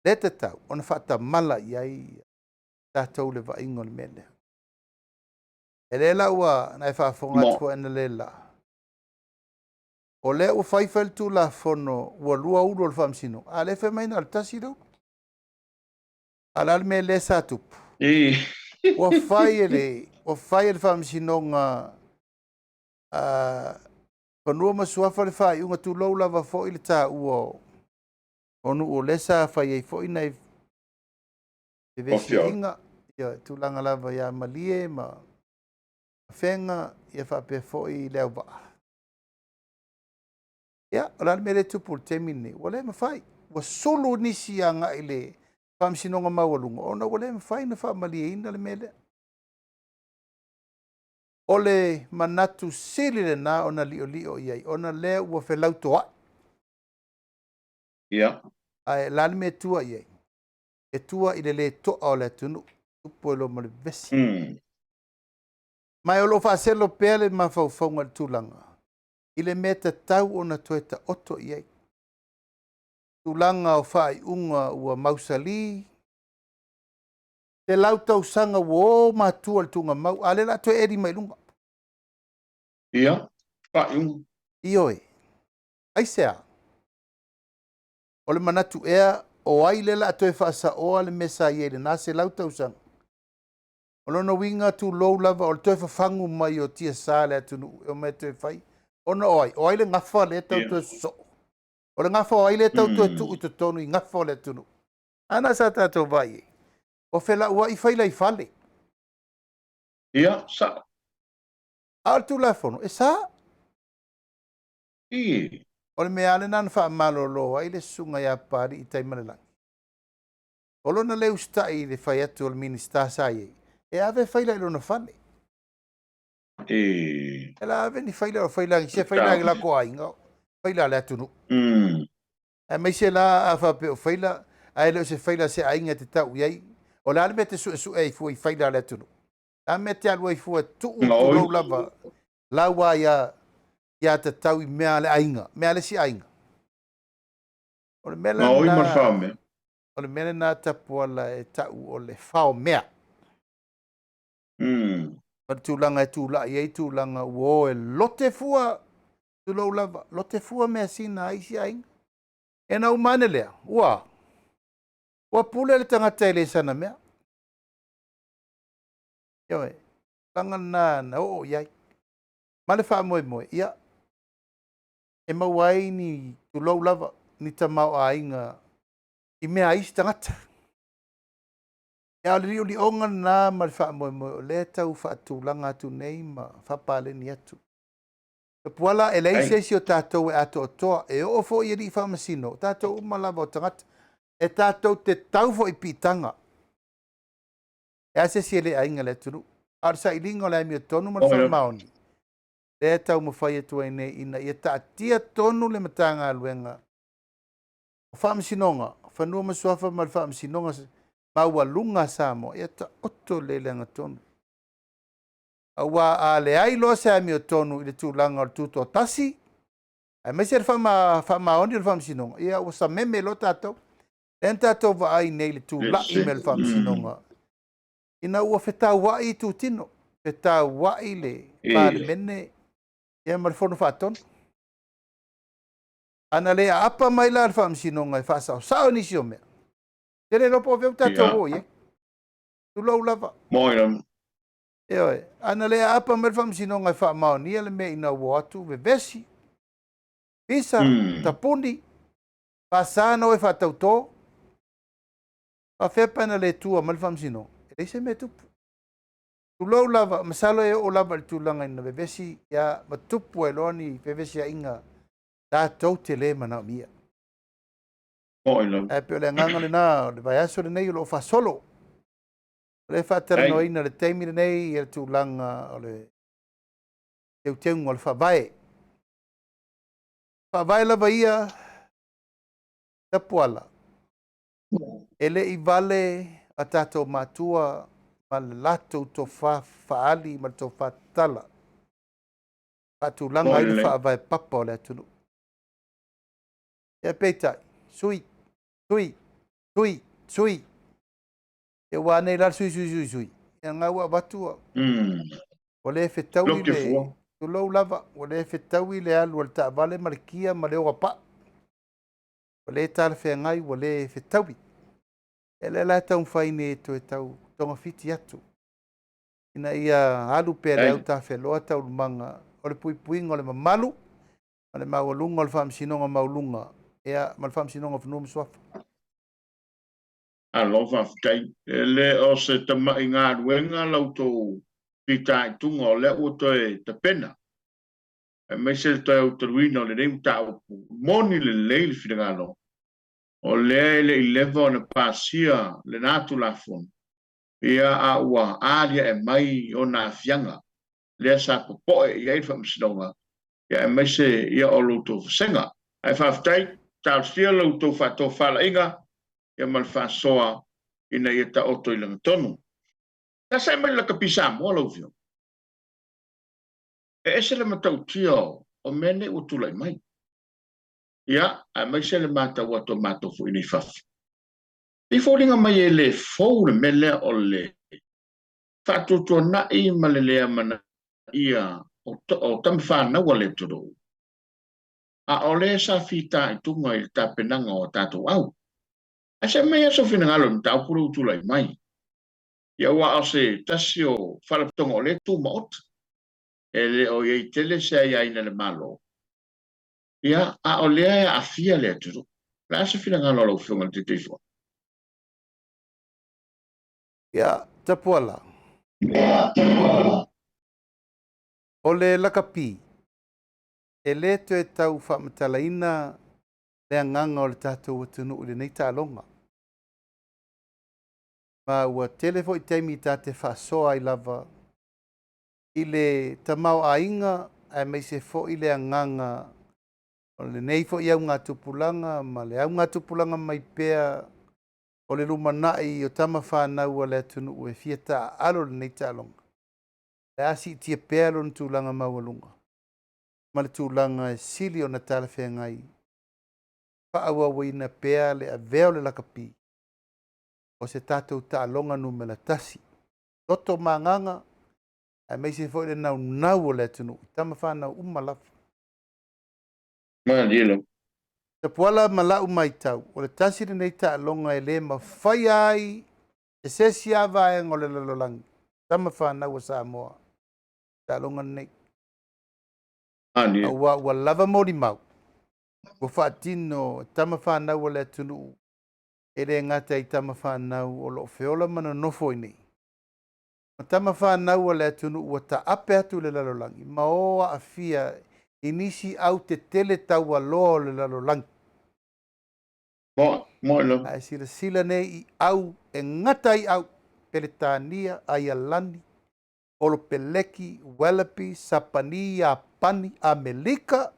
le tatau ona faatamala i ai tatou le vaaiga o le mea lea. E lea la ua na e faafofoga atu foi analeila, o lea ua fai fai le Tulafono ua lua ulu o le Faamasinoga, a o lea e fai mai na o le tasi le ulu. A o le a le mea lea sa tupu? Ua fai e le, ua fai e le Faamasinoga Fanua ma Suafa le faaiuga, tulou lava foi le taua o nuu o lea sa fai ai foi nai fevesiaiga, ia, tulaga lava ia Malie ma Afega, ia faapea foi le Auvaa. Ia, o le a le mea lea e tupu i le taimi lenei? Ua le mafai. Ua sulu nisi agai i le Faamasinoga Maualuga ona ua le mafai ona faamalieina le mea lea. O le manatu sili lena ona liolio i ai, ona lea ua felautoa'i. Ae o le a le mea e tua i ai? E tua i le le to'a o le atunuu, tupu ai loa ma le vevesi. Ma o lo o faaselo pea le mafaufauga i le tulaga, i le mea tatau ona toe taoto i ai. Tulaga o faaiuga ua mausali, 100 tausaga ua o matua i le tuugamau, a o lea o le a toe eli mai luga. Ia, faaiuga. Ioe. Aisea? O le manatu ea, o ai lea o le a toe faasaoa le mea sa i ai i lena 100 tausaga? O lona uiga, tulou lava, o le toe fafagu mai o tiasa le atunuu e omai e toe fai. Ona o ai? O ai le gafa lea e tau toe sosoo? O le gafa o ai lea e tau toe tuu i totonu i gafa o le atunuu? A na sa tatou vaai i ai, ua felauai faila i fale. Ia, sao. A o le Tulafono, e sa. O le mea lava lena na faamalolo ai le susuga ia Papalii i Taimalelagi. O lona le usitai i le fai atu o le Minisita sa i ai, e ave faila i lona fale. E la ave ni faila o faila, se faila i latou aiga, faila a le atunuu. Aemaise la a faapea o faila, ae le o se faila a se aiga e te tau i ai. O le a le mea e te suesue ai fua i faila a le atunuu? O le a le mea e te alu ai fua e tuu tulou lava lau aia ia tatau i mea a le aiga, mea a le isi aiga. O le mea lena, o le mea lena Tapuala e tau o le fao mea. Ma le tulaga e tulai ai tulaga ua o e lote fua, tulou lava, lote fua measina a isi aiga. E na uma ane lea, ua, ua pule le tagata e le sana mea. Ioe, tulaga lena na oo i ai. Ma le faamoemoe, ia, e maua ai ni, tulou lava, ni tamaoaiga i mea a isi tagata. Ia, o le liolioga lena ma le faamoemoe o lea e tau faatulaga atu nei ma faapaleni atu. Tapuala, e leai se isi o tatou e atoatoa, e oo foi i alii faamasino, o tatou uma lava o tagata, e tatou te tau foi i piitaga. E a se isi e le aiga i le atunuu. A o le sailiga o le amiotonu ma le faamaoni, lea e taumafai atu ai nei ina ia taatia tonu le Matagaluega o Faamasinoga, Fanua ma Suafa ma le Faamasinoga Maualuga a Samoa, ia taoto lelei i le agatonu. Aua a leai loa se amiotonu i le tulaga o le tutoatasi, aemaise le faamaoni o le Faamasinoga, ia ua sameme loa tatou. Lea na tatou vaai nei i le tulai mai o le Faamasinoga, ina ua fetauai itutino, fetauai le Palemene ia ma le Fono Faatonu. Ana le aapa mai la le Faamasinoga e faasaosao nisi o mea, te le iloa po o fea ua tatou oo i ai. Tulou lava. Ioe, ana le aapa mai le Faamasinoga e faamaonia le mea ina ua o atu vevesi, pisa, tapuni, faasa ona o e faatauto, faafefea pe ana le tua mai le Faamasinoga? E leai se mea e tupu. Tulou lava, masalo e oo lava i le tulaga ina vevesi ia ma tupu ai loa ni fevesiaiga tatou te le manaomia. Ae pei o le agaga lena o le vaiaso lenei o lo o faasolo. O lea e faatalanoaina i le taimi lenei ia le tulaga o le teuteuga o le Faavae. Faavae lava ia, Tapuala, e le i vale a tatou matua ma le latou tofa faaali ma le tofa tatala faatulaga ai le faavae papa o le atunuu. Ia peitai, sui, sui, sui, sui. Ia ua a nei la le sui, sui, sui, sui. Ia lena ua avatu ua, ua le fetaui le, tulou lava, ua le fetaui le alu a le taavale ma le kia ma le oga paa. Ua le talafeagai, ua le fetaui. Ia lea la e taumafai nei e toe tau togafiti atu ina ia alu pea i le autafeloa taualumaga o le puipuiga o le mamalu ma le maualuga o le Faamasinoga Maualuga ia ma le Faamasinoga o Fanua ma Suafa. Malo faafetai. E le o se tamai galuega la outou fitaituga o lea ua toe tapena, aemaise le toe autaluina o lenei mataupu. Moni lelei le finagalo, o lea e le i leva ona pasia lena Tulafono, ia a ua aliae mai ona aafiaga lea sa popoe i ai le Faamasinoga, ia aemaise ia o lo outou vasega. Ae faafetai, talosia la outou faatofalaiga ia ma le faasoa ina ia taoto i lagatonu. Sa mai le lakapi Samoa lau Afioga. E ese le matautia o mea nei ua tulai mai. Ia, aemaise le matau atu a matou foi nei fafo. E foliga mai e le fou le mea lea o le faatuatuanai ma le le amanaia o tamafanau a le atunuu. A o lea sa fitaituga i le tapenaga o a tatou au. Ae se aumai lava sou finagalo i le mataupu lea ua tulai mai. Ia aua o se tasi o faalapotopotoga o lea e tumaoti. E le o i ai tele se aiaina e le Malo. Ia, a o lea e aafia le atunuu. O le a se finagalo o lau Afioga i le Taitaifono? Ia, Tapuala. O le lakapi, e le toe tau faamatalaina le agaga o le tatou atunuu i lenei taaloga. Ma ua tele foi taimi ta te faasoa ai lava i le tamaoaiga aemaise foi le agaga o lenei foi augatupulaga ma le augatupulaga mai pea o le lumanai o tama fanau a le atunuu e fia taaalo i lenei taaloga. O le a siitia pea lona tulaga maualuga ma le tulaga e sili ona talafeagai faaauauina pea le avea o le lakapi o se tatou taaloga numera tasi, toto ma agaga aemaise foi le naunau o le atunuu i tama fanau uma lava. Malie lava. Tapuala ma lau matau, o le tasi lenei taaloga e le mafaia ai e se isi lava vaega o le lalolagi, tama fanau a Samoa, taaloga lenei. Malie. Aua ua lava molimau, ua faatino e tama fanau a le atunuu, e le gata i tama fanau o lo o feola ma nonofo i inei, ma tama fanau a le atunuu ua taape atu i le lalolagi ma o aafia i nisi au tetele taualoa o le lalolagi. Moe lava. Ae silasila nei i au e gata ai au, Peretania, Aialani, Olopeleki, Wallaby, Sapani, Iapani, Amelika.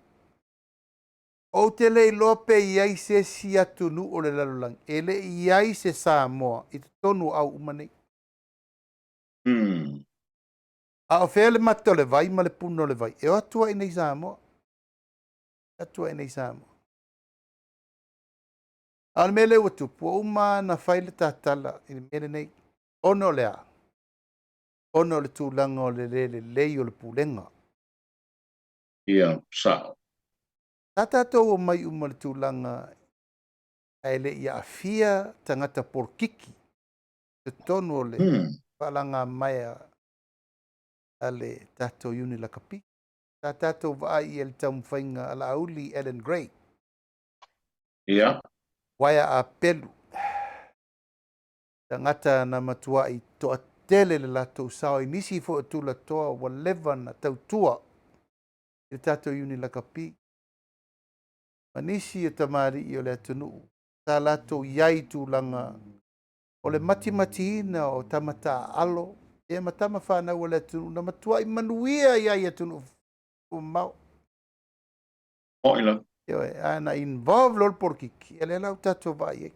Ou te le iloa pe i ai se isi atunuu o le lalolagi e le i ai se Samoa i totonu o au uma nei. A o fea le mata o le vai ma le puna o le vai? E o atu ai nei Samoa. E atu ai nei Samoa. A o le mea lea ua tupu, ua uma ona fai le tatala i le mea lenei. Ona o le a? Ona o le tulaga o le le lelei o le pulega. Ia, sao. Sa tatou omai uma i le tulaga ae le i aafia tagata polokiki i totonu o le faalagamaea a le tatou Iuni Lakapi. Sa tatou vaai i le taumafaiga a Laauli Ellen Gray. Uaea apelu. Tagata na matuai toatele le latou sao i nisi foi o tulatoa ua leva na tautua i le tatou Iuni Lakapi. Ma nisi o tamalii o le atunuu sa latou i ai i tulaga o le matimatiina o tama taaalo ia ma tama fanau a le atunuu na matuai manuia i ai atunuu mamao. Oi la. Ioe, a na involve loa le polokiki, ia lea la ua tatou vaai ai.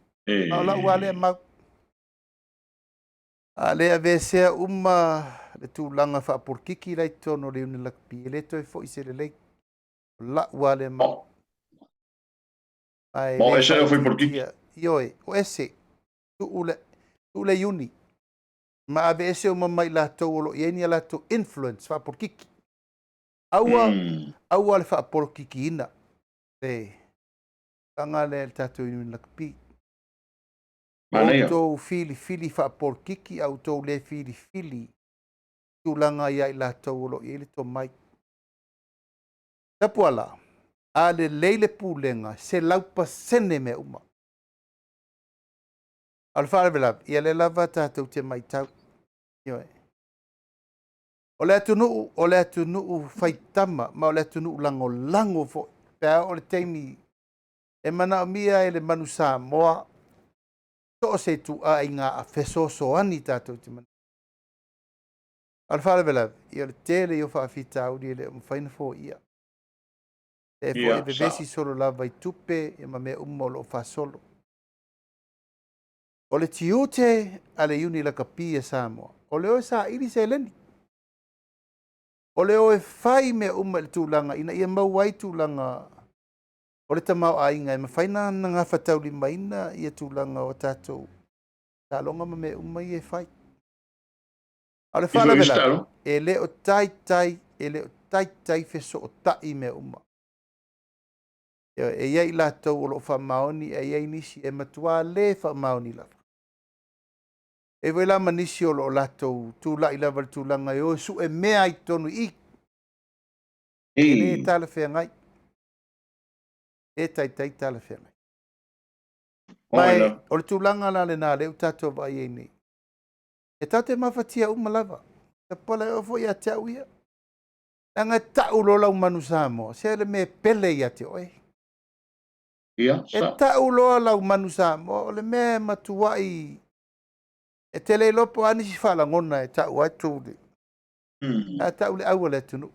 A o lau lava lea mau. A le aveesea uma le tulaga faapolokiki la i totonu o le Iuni Lakapi, e le toe foi se lelei. O lau lava lea mau. Ma e Ma o le ese le fai polokiki. faaitiitia. Ioe, o ese. Tuu le, tuu le Iuni. Ma aveese uma mai latou o lo o i ai ni a latou influence faapolokiki. Aua, aua le faapolokikiina le tulaga lea i le tatou Iuni Lakapi. Manaia. Outou filifili faapolokiki, a outou le filifili tulaga ia i latou o lo o i ai le tomai. Tapuala, a lelei le pulega, 100% mea uma. A o le faalavelave, ia lea lava tatou te matau. Ioe. O le atunuu, o le atunuu faitama, ma o le atunuu lagolago foi. Pe a oo le taimi e manaomia e le manu Samoa, so o se ituaiga fesoasoani tatou te manaomia. A o le faalavelave, ia o le tele ia o faafitauli e le o mafai ona foia. E foi e vevesi solo lava i tupe ia ma mea uma o lo o faasolo. O le tiute a le Iuni Lakapi a Samoa, o le o e saili seleni. O le o e fai mea uma i le tulaga ina ia maua ai tulaga o le tamaoaiga e mafai ona gafataulimaina ia tulaga o tatou taaloga ma mea uma ia e fai. A o le faalavelave, e le o taitai, e le o taitai fesootai mea uma. E i ai i latou o lo o faamaoni, ae i ai nisi e matua le faamaoni lava. E i ai la ma nisi o lo o latou tulai lava i le tulaga e o e sue mea i totonu i i. E le talafeagai. E taitai talafeagai. Ma o le tulaga la lena lea ua tatou vaai ai nei. E tatou te mafatia uma lava. Tapuala e oo foi ia te au ia. Leaga e tau loa lau manu Samoa, se le mea pele ia te oe. E tau loa lau manu Samoa, o le mea e matuai e te le iloa po o a nisi faalagona e tau ai tou le. A tau le au a le atunuu.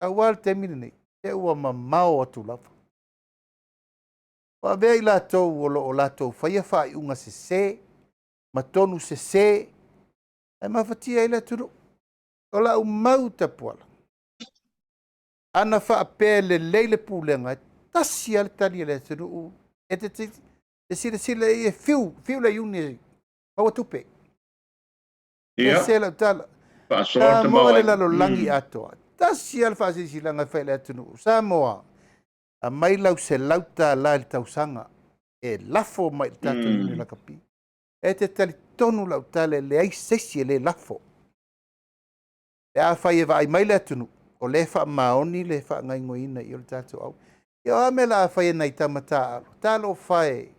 Aua le taimi lenei, se ua mamao atu lava. Ua avea i latou o lo o latou faia faaiuga sese, ma tonu sese, ae mafatia ai le atunuu. O lau mau Tapuala, ana faapea lelei le pulega, e tasi lava le tali a le atunuu, e te silasila i e fiu, fiu le iuni e maua tupe. Ese lau tala. Samoa le lalolagi atoa. Tasi lava le faasilasilaga e fai i le atunuu. Samoa, aumai lau $100 i le tausaga e lafo mai i le tatou Iuni Lakapi. E te talitonu lau tala e leai se isi e le lafo. Pe afai e vaai mai le atunuu, o lea e faamaoni le faagaoioiina i o le tatou au. Ia o a mea la a fai e nai tama taaalo, talofa e,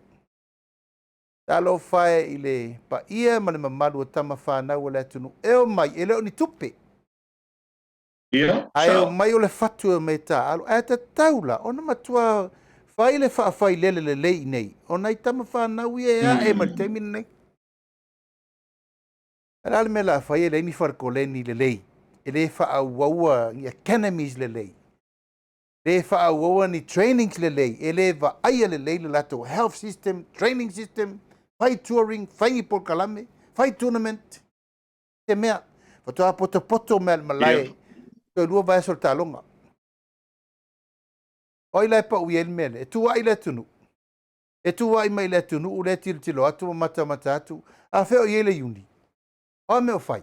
talofa e i le paia ma le mamalu o tama fanau o le atunuu, e omai, e le o ni tupe. Ae omai o le fatu e omai e taaalo. Ae tatau la ona matua fai le faafailele lelei i nei, o nai tama fanau ia e ae mai le taimi lenei. A o le a le mea o le a fai e leai ni falekoleni lelei, e le faaauaua ni academies lelei. Le faaauaua ni trainings lelei, e le vaaia lelei le latou health system, training system, fai touring, fai ni polokalame, fai tournament, se mea. Faatoa potopoto mai le malae, toe 2 vaiaso o le taaloga. O ai la e pau i ai le mea lea? E tuai le atunuu. E tuai mai le atunuu lea e tilotilo atu ma matamata atu. A fea o i ai le iuni? O a mea o fai?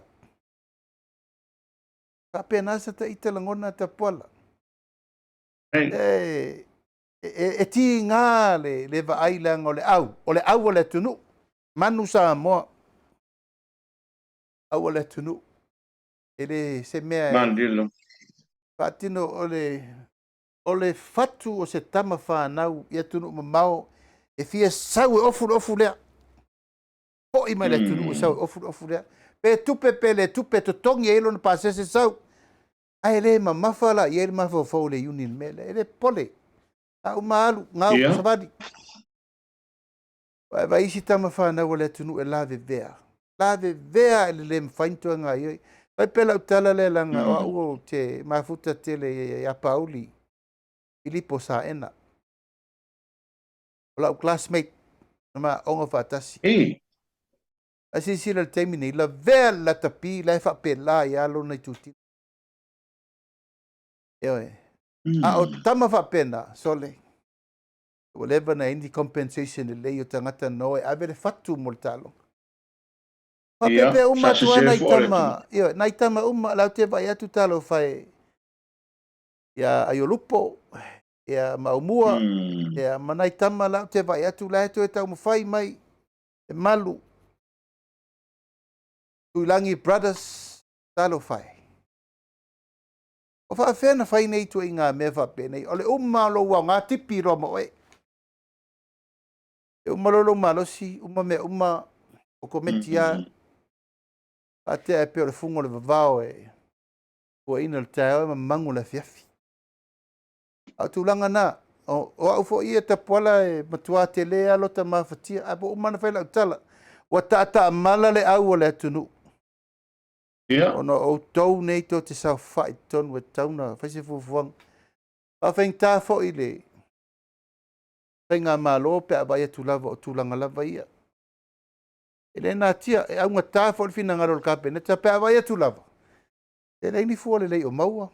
Faapena sa ita lagona Tapuala. E tiga le vaai leaga o le au, o le au o le atunuu. Manu Samoa, au o le atunuu. E le se mea e Mandilo. faatino o le fatu o se tama whanau i atunuu mamao e fia sau e ofu le ofu lea. Poi mai le atunuu e sau e ofu le ofu lea. Pe tupe pe le tupe totogi e lona pasese sau. Ae le mamafa la i ai le mafaufau o le iuni i le mea lea. E le pole. A uma alu, gau, savali. Vai vai isi tama whanau o le atunuu e lavevea. Lavevea e le le mawhai ni toe ngā ioi. Vai pela utala le langa o au o te mafuta tele i a Pauli, Filipo Saena. O lau classmate, na ma onga whaatasi. A sisila le taimi nei, la vea le latapi, la e whaapela i alo na i tūtino. E oe. A o tama whaapena, sole, ua leva na ini compensation e lei o tangata no e ave le fatu mo le taaloga. Faapea uma Sa atu lava sese nai fua o le tama, ioe, nai tama uma, lau te vaai atu talofa e ia Aiolupo, ia Maumua, ia ma nai tama lau te vaai atu la e toe taumafai mai e malu. Tuilagi Brothers, talofa e. O faafefea na fai nei ituaiga mea faapenei, o le uma o lou aoga tipi loa ma oe. E uma loa lou malosi, uma mea uma, o kometi lava. Faatea e pei o le fuga o le vavao e puaina le taeao e mamagu le afiafi. A o tulaga na, o au foi ia Tapuala e matua tele lava lota mafatia, ae ua uma ona fai lau tala. Ua taataamala le au o le atunuu. Ona o outou nei tou te saofai i totonu e tatau ona fai se fuafuaga. Faafaigata foi le faigamalo pe a vaai atu lava o tulaga lava ia. E le natia, e augata foi le finagalo o le Kapeneta pe a vaai atu lava. E leai ni fua lelei o maua.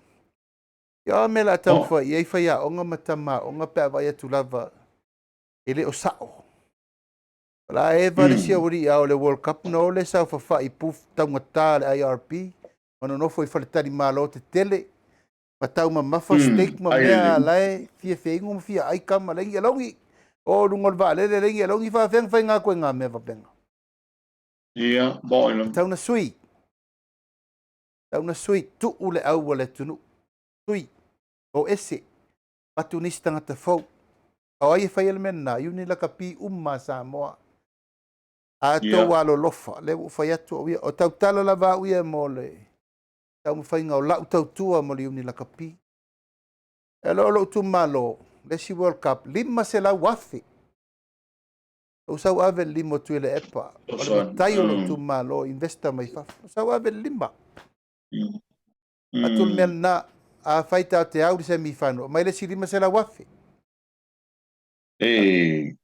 Ia o mea o le a taumafai i ai faiaoga ma tamaaoga pe a vaai atu lava e le o sao. O la eva le isi aualii a o le World Cup na o le saofafai i booth taugata le IRB ma nonofo i faletalimalo tetele ma taumamafa steak ma Ai mea lelei. la e fia feinu ma fia ai kama leai ni alauni. O luga o le vaalele leai ni alauni faafefea ona faiga atu ai ngā mea faapena. Ia, mo ila. Tau na sui. Tau na sui tuu le au o le atunuu. Sui. O ese. Atu nisi tagata fou. O ai e faia le mea lena, iuni lakapi uma a Samoa. A tou alolofa, lea ua ou fai atu au ia. O tautala lava au ia mo le taumafaiga o lau tautua mo le iuni lakapi. E lo o lou itumalo, le isi World Cup, 500,000. Ou sau ave le lima o Tuilaepa. O le matai o lou itumalo, investor mai fafo. Ou sau ave le lima. Atu le mea lena, a fai tatou te au i le semi final, aumai le isi 500,000.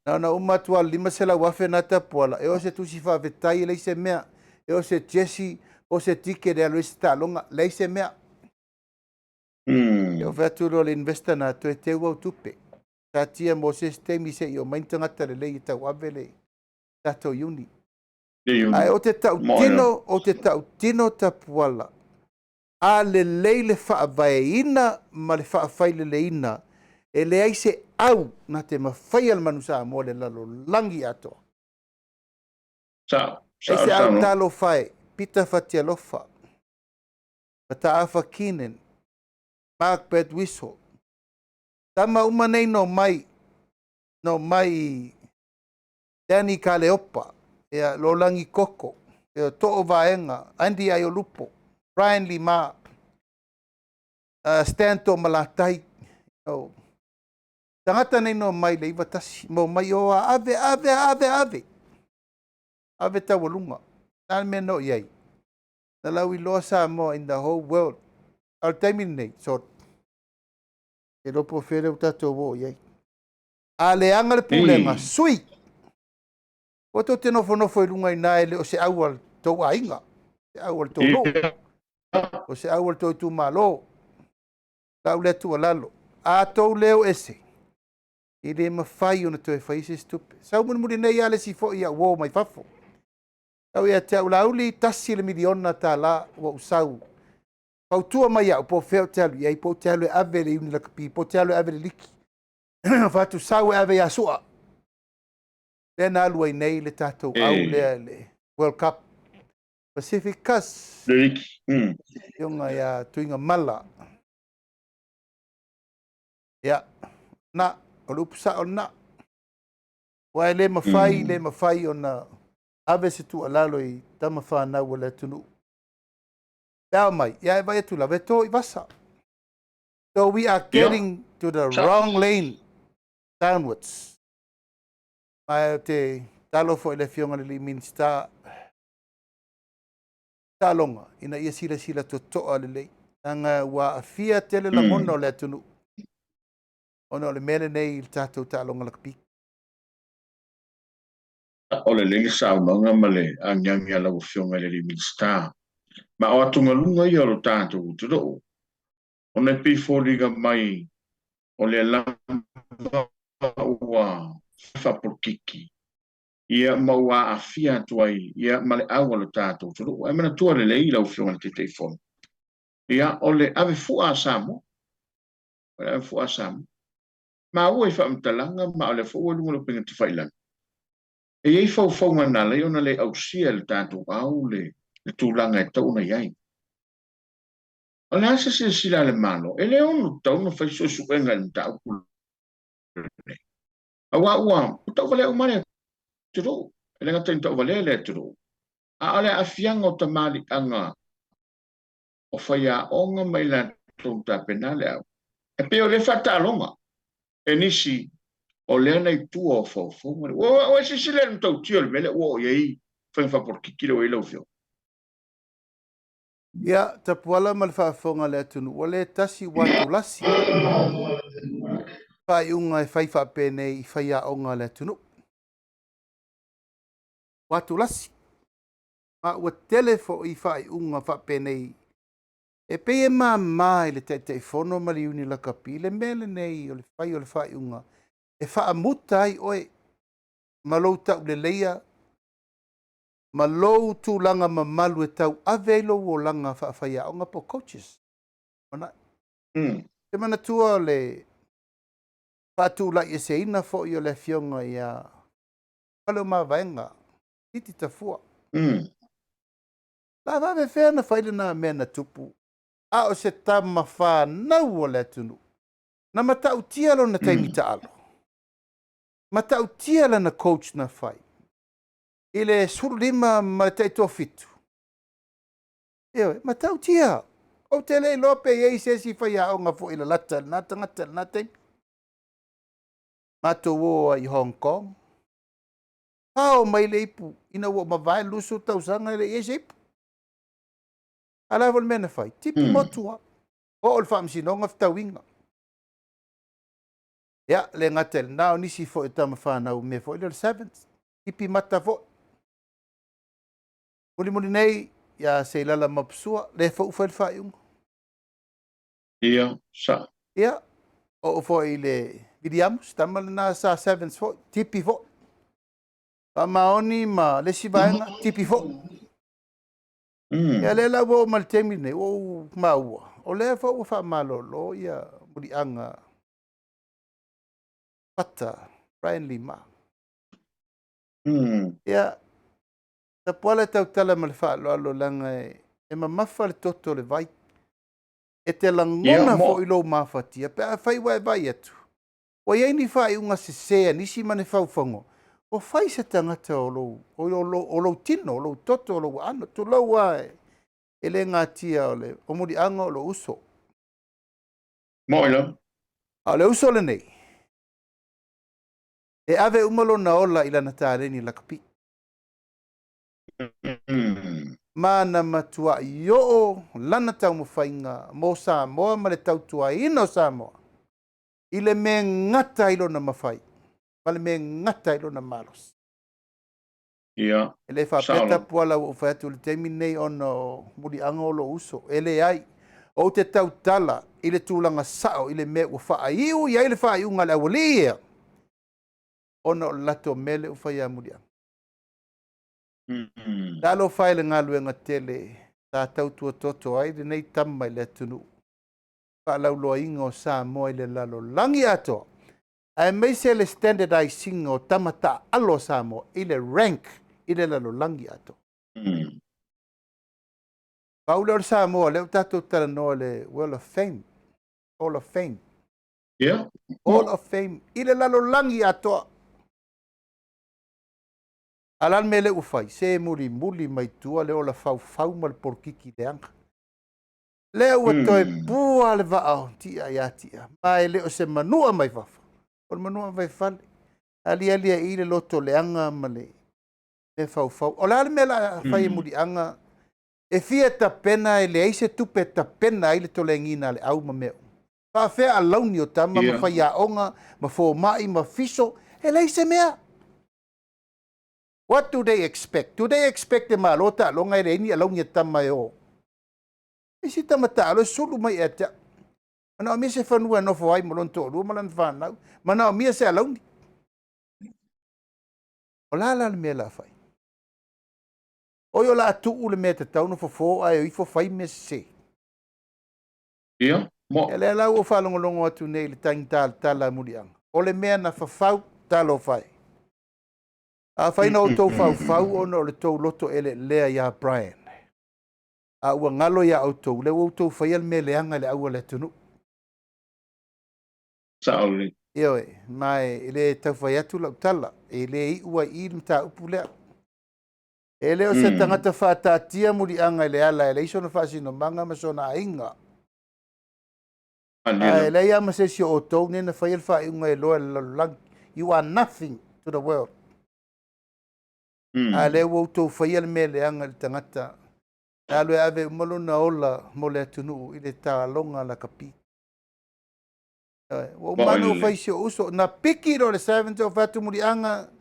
Na ona uma atu lava o le 500,000 na Tapuala, e o se tusi faafetai e leai se mea. E o se jersey, o se ticket e alu ai se taaloga, leai se mea. E fai atu loa le investor na toe teu au tupe. Taatia mo se isi taimi seia omai ni tagata lelei e tauave le tatou iuni. Le iuni. Ae ou te Mo ila. tautino, ou te tautino Tapuala, a lelei le faavaeina ma le faafaileleina, e leai se au na te mafaia le manu Samoa le lalolagi atoa. Sao. E Sao se au sao. talofa e, Peter Fatialofa, Mataafa Keenan, Mark Birdwhistell. Tama uma nei no mai, no mai Danny Kaleopa, ia Lolangi Koko, ia To'o Vaega, Andy Aiolupo, Brian Lima, Stan To'omalatai. Oh. Tagata nei no mai le 91, mo mai o a ave, ave, ave, ave. Ave taualuga. Na le mea na oo i ai. Na lau iloa Samoa in the whole world. A o le taimi lenei, so, E iloa po o fea lea ua tatou oo i ai. A leaga le pulega, sui! Aua tou te nofonofo i luga i ina e le o se au a le tou aiga, se au a le tou nuu, o se au a le tou itumalo. Lau lea tuualalo, a tou leo ese, e le mafai ona toe faia se isi tupe. Sau mulimuli nei lava le isi foi au uo mai fafo. Sau ia te au, Laauli, $1 miliona ua ou sau. Fautua mai au po o fea ou te alu i ai, po ou te alu e ave i le Iuni Lakapi, po ou te alu e ave i le liki. Fai atu, sau e ave ia Su'a. Lea na alu ai nei le tatou au lea i le World Cup. Pacific Cus. Le liki. Afioga ia Tuigamala. Ia, na, o le upu sao lena. Aua e le mafai, le mafai ona ave se tuualalo i tama fanau o le atunuu. Pe a mai, ia e vai atu lava e to i vasa. So we are getting to the wrong lane downwards. Ma ou te talo foi i le afioga i le alii Minisita taaloga ina ia silasila totoa lelei. Leaga ua aafia tele lagona o le atunuu ona o le mea lenei i le tatou taaloga lakapi. O lelei le saunoaga ma le agiagi a lau Afioga i le alii Minisita. Ma o atugaluga ia o lo tatou atunuu, ona e pei e foliga mai o lea lava ua faapolokiki ia ma ua aafia atu ai ia ma le au a lo tatou atunuu. Ae manatua lelei lau Afioga i le Taitaifono, ia o le ave fua a Samoa, o le ave fua a Samoa. Maua i faamatalaga ma o lea foi ua i luga o le upega tafailagi, e i ai faufauga na ala ai ona le ausia e le tatou au le tulaga e tatau ona i ai. O le a se silasila a le Malo, e le ono tatau ona fai suesuega i le mataupu lenei. Aua ua tauvalea uma le atunuu, e le gata ina tauvalea le atunuu, a o le aafiaga o tamaliiaga o faiaoga ma i latou tapena le au. E pei o lea faataaloga e nisi o lea na i tua o faufauga. Ua silasila i le matautia o le mea lea ua oo i ai faiga faapolokiki lea ua i ai lau Afioga. Ia, Tapuala ma le faafofoga a le atunuu, ua le tasi ua atulasi faaiuga e fai faapenei i faiaoga a le atunuu. Ua atulasi. Ma ua tele foi faaiuga faapenei e pei e mama i le Taitaifono ma le Iuni Lakapi le mea lenei o le fai o le faaiuga e faamuta ai oe ma lou tauleleia ma lou tulaga mamalu e tauave ai lou olaga faafaiaoga po o coaches. Manai. Te manatua o le faatulai eseina foi o le afioga ia Faleomavaega Titi Tafua. La faafefea na fai lena mea na tupu a o se tama fanau o le atunuu. Na matautia lona taimi taalo. Matautia lana coach na fai. I le 15 ma le 37. Ioe, matautia. Ou te le iloa pe i ai se isi faiaoga foi lalata i lena tagata i lena taimi. Matou o ai i Hong Kong. Pao mai le ipu ina ua mavae le 20 tausaga e le i ai se ipu. A la foi le mea na fai, tipi motu lava. Oo i le faamasinoga fetauiga. Ia, le gata i lena o nisi foi o tama fanau mea foi lea o le sevens. Tipi mata foi. Mulimuli nei, ia Seilala Mapusua, lea foi ua fai le faaiuga. Ia, sa. Ia, oo foi i le Viliamu, se tama lena sa sevens foi, tipi foi. Faamaoni ma le isi vaega, tipi foi. Ia lea la ua oo mai le taimi lenei, ua ou maua, o lea foi ua faamalolo ia Muliaga Pata, Brian Lima. Ia, Tapuala e tautala ma le faaaloalo leaga e mamafa le toto o le vai. E te lagona foi lou mafatia pe afai ua e vaai atu, ua i ai ni faaiuga sese a nisi ma ni faufauga, ua fai se tagata o lou, o lou, o lou tino, o lou toto, o lou aano. Tulou lava e le gatia o le o Muliaga o lou uso. Moi lava. A o le uso lenei, e ave uma lona ola i lana taleni lakapi. Ma na matuai oo lana taumafaiga mo Samoa ma le tautuaina o Samoa. I le mea gata ai lona mafai ma le mea gata ai lona malosi. Ia. E le faapea Tapuala ua ou fai atu i le taimi lenei ona o muliaga o lou uso. E leai. Ou te tautala i le tulaga sao i le mea ua faaiu i ai le faaiuga a le aualii ia, ona o le latou mea lea ua fai ia Muliaga. Talofa e i le galuega tele sa tautua toto ai lenei tama i le atunuu, faalauloaina o Samoa i le lalolagi atoa, aemaise le standardise-ina o tama taaalo a Samoa i le rank i le lalolagi atoa. Pau lea o le Samoa, lea ua tatou talanoa i le World of Fame, Hall of Fame. Hall of Fame i le lalolagi atoa. A o le a le mea lea ua fai? Se mulimuli mai tua le ola faufau ma le polokiki leaga. Lea ua toe pua le vaa o Ti'a ia Ti'a, ma e le o se manua mai fafo, o le manua mai fale. Aliali ai le loto leaga ma le mea faufau. O le a le mea o le a fai e Muliaga? E fia tapena, e leai se tupe e tapena ai le tolegiina a le au ma mea uma. Faafefea alauni o tama ma faiaoga ma fomai ma fiso, e leai se mea. What do they expect? Do they expect e malo taaloga e leai ni alauni a tama e o? Isi tama taalo e sulu mai ia te au. Manaomia se fanua e nofo ai ma lona toalua ma lana fanau. Manaomia se alauni. O la la le mea la fai? Oi o la tuu le mea tatau ona fofo ae o ifo fai mea sese. Ia, mo. Ia lea la ua ou faalogologo atu nei i le tagitalatala a Muliaga. O le mea na fafau, talofa e. Afai na outou faufau ona o le tou loto eleelea ia Brian, a ua galo ia outou, lea ua outou faia le mea leaga i le au a le atunuu. Sao lelei. Ioe, ma e le tau fai atu lau tala, e le iu ai i i le mataupu lea. E le o se tagata faataatia Muliaga i le ala e leai sona faasinomaga ma sona aiga. Ae leai lava ma se isi o outou nei na faia le faaiuga e iloa e le lalolagi. You are nothing to the world. A lea ua outou faia le mea leaga i le tagata e alu e ave uma lona ola mo le atunuu i le taaloga lakapi. Ua uma ona ou fai i si ou uso, na piki loa le 7 ou fai atu Muliaga,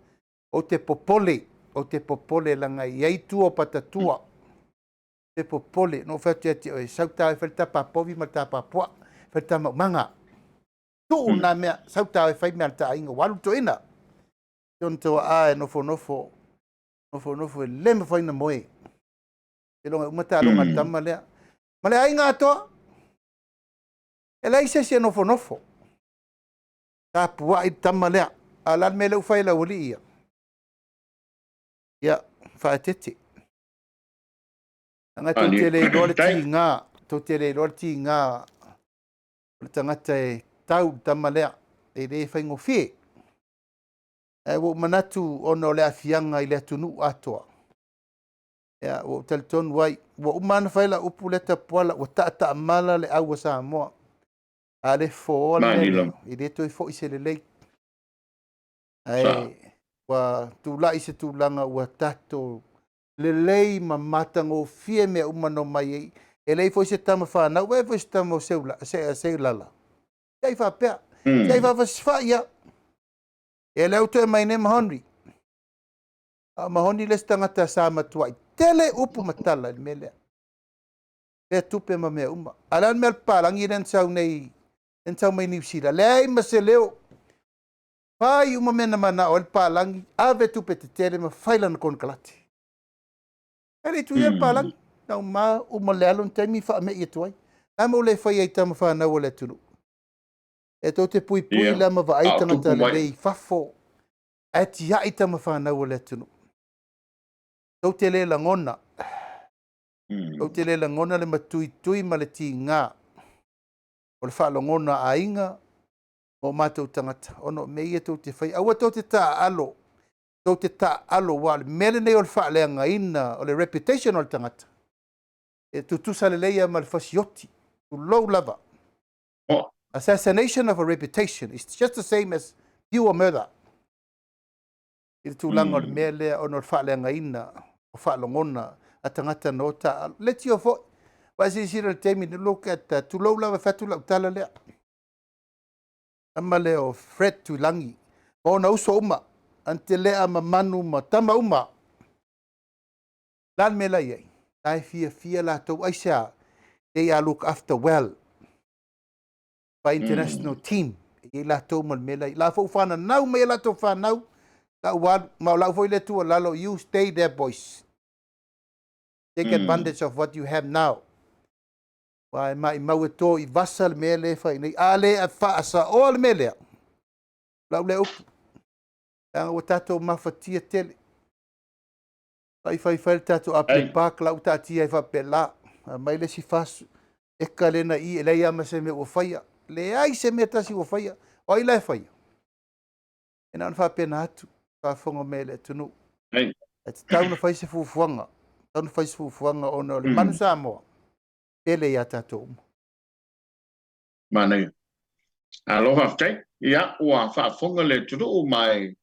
ou te popole, ou te popole leaga e i ai tua o patatua. Te popole, na ou fai atu ia te oe, sau ta e fai le tapa povi ma le tapa puaa, fai le tamaumaga. Tuu na mea, sau ta e fai mea a le ta aiga, ua alu toeaina. Si ona toaa e nofonofo, nofonofo e le mafai ona moe. Seiloga e uma taaloga a le tama lea. Ma le aiga atoa, e leai se isi e nofonofo. Tapuai le tama lea. A o le a le mea lea ua fai e le aualii ia? Ia, faaeteete. Leaga tou te le iloa le tiga, tou te le iloa le tiga o le tagata e tau le tama lea, e le faigofie. Ae ua ou manatu ona o le aafiaga i le atunuu atoa. Ia, ua ou talitonu ai, ua uma ona fai lau upu lea Tapuala, ua taataamala le au a Samoa. A le fofoa le mea lea, e le toe foi se lelei. Ae ua tulai se tulaga ua tatou lelei ma matagofie mea uma na omai ai. E leai foi se tama fanau, vaai foi se tama o Seulala. Se ai faapea, se ai faafasifai ia. E lea ua toe mai nei Mahonri. A o Mahonri le isi tagata sa matuai tele upu ma tala i le mea lea. Pea tupe ma mea uma. A o le a le mea o le papalagi lea na sau nei, lea na sau mai Niu Sila. Leai ma se leo. Fai uma mea na manao ai le papalagi, ave tupe tetele ma fai lana konekarate. E le i tuia le papalagi. Na uma uma le alu o le taimi faamei atu ai. Le a mea ua le faia i tama fanau a le atunuu? E tou te puipui la ma vaai tagata lelei i fafo, ae tiai tama fanau a le atunuu. Tou te le lagona. Tou te le lagona le matuitui ma le tiga o le faalogona a aiga ma o matou tagata ona o mea ia tou te faia. Aua tou te taaalo, tou te taaalo, aua o le mea lenei o le faaleagaina o le reputation o le tagata, e tutusa lelei lava ma le fasioti, tulou lava. Assassination of a reputation is just the same as pure murder. I le tulaga o le mea lea ona o le faaleagaina o faalogona a tagata na o taaalo. Le tio foi, aua e silasila i le taimi, look at that, tulou lava e fai atu lau tala lea. Tama lea o Fred Tuilagi ma ona uso uma, Antelea ma Manu ma tama uma. Le a le mea la e i ai? La e fiafia latou, aisea? They are look after well by international team. E i ai latou ma le mea la i ai. La foi ua fananau mai a latou fanau, la ua alu, ma o lau foi lea tuualalo, you stay there boys. Take advantage of what you have now. Aua e maimau e to i vasa le mea lea e fai nei. A le faasaoa le mea lea, o lau lea upu, leaga ua tatou mafatia tele. Fai fai fai le tatou Apia Park la ua taatia ai faapela. Aumai le isi 40 eka lea na i, e leai lava ma se mea ua faia. Leai se mea tasi ua faia. O ai la e faia? E na ona faapena atu, faafofoga mai le atunuu. E tatau ona fai se fuafuaga, tatau ona fai se fuafuaga ona o le manu Samoa, pele ia tatou uma. Manaia. Alo faafetai. Ia, ua faafofoga le atunuu ma e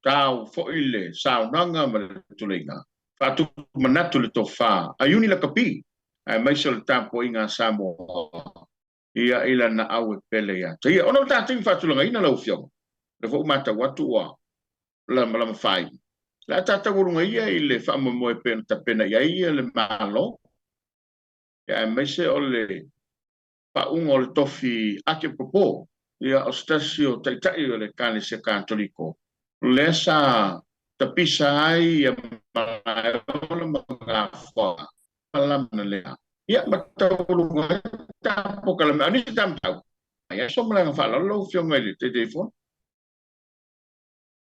tau foi le saunoaga ma le tuleiga. Faatupu manatu le tofa a Iuni Lakapi, aemaise o le tapuaiga a Samoa ia i lana au e pele ia te ia. Ona o le ta taimi faatulagaina lau Afioga, o lea foi ua matau atu ua lamalama fai. O le a ta taualuga ia i le faamoemoe e pei ona tapena i ai le Malo, aemaise o le faauuga o le tofi Akepopo, ia o se tasi o taitai o le Ekalesia Katoliko, lea sa tapisa ai ia Malaeola ma Gafoaga, malama lea. Ia ma taualuga ai ta polokalame. A o nisi ta mataupu, ia so ma le agaga faaaloalo lau Afioga i le Taitaifono.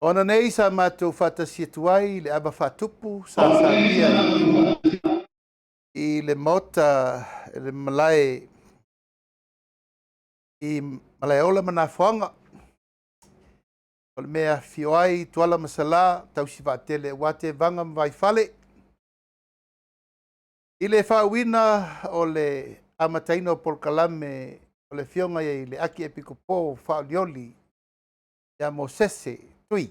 Ona nei sa matou faatasi atu ai i le ava faatupu sa samia i le Maota i le malae i Malaeola ma Nafoaga. O le mea e afifio ai Tuala ma Salā, tausi vaatele aua Tevaga ma Vaifale. I le faauuina o le amataina o polokalame o le Afioga i le Akiepikopo Faaolioli ia Mosese Tui,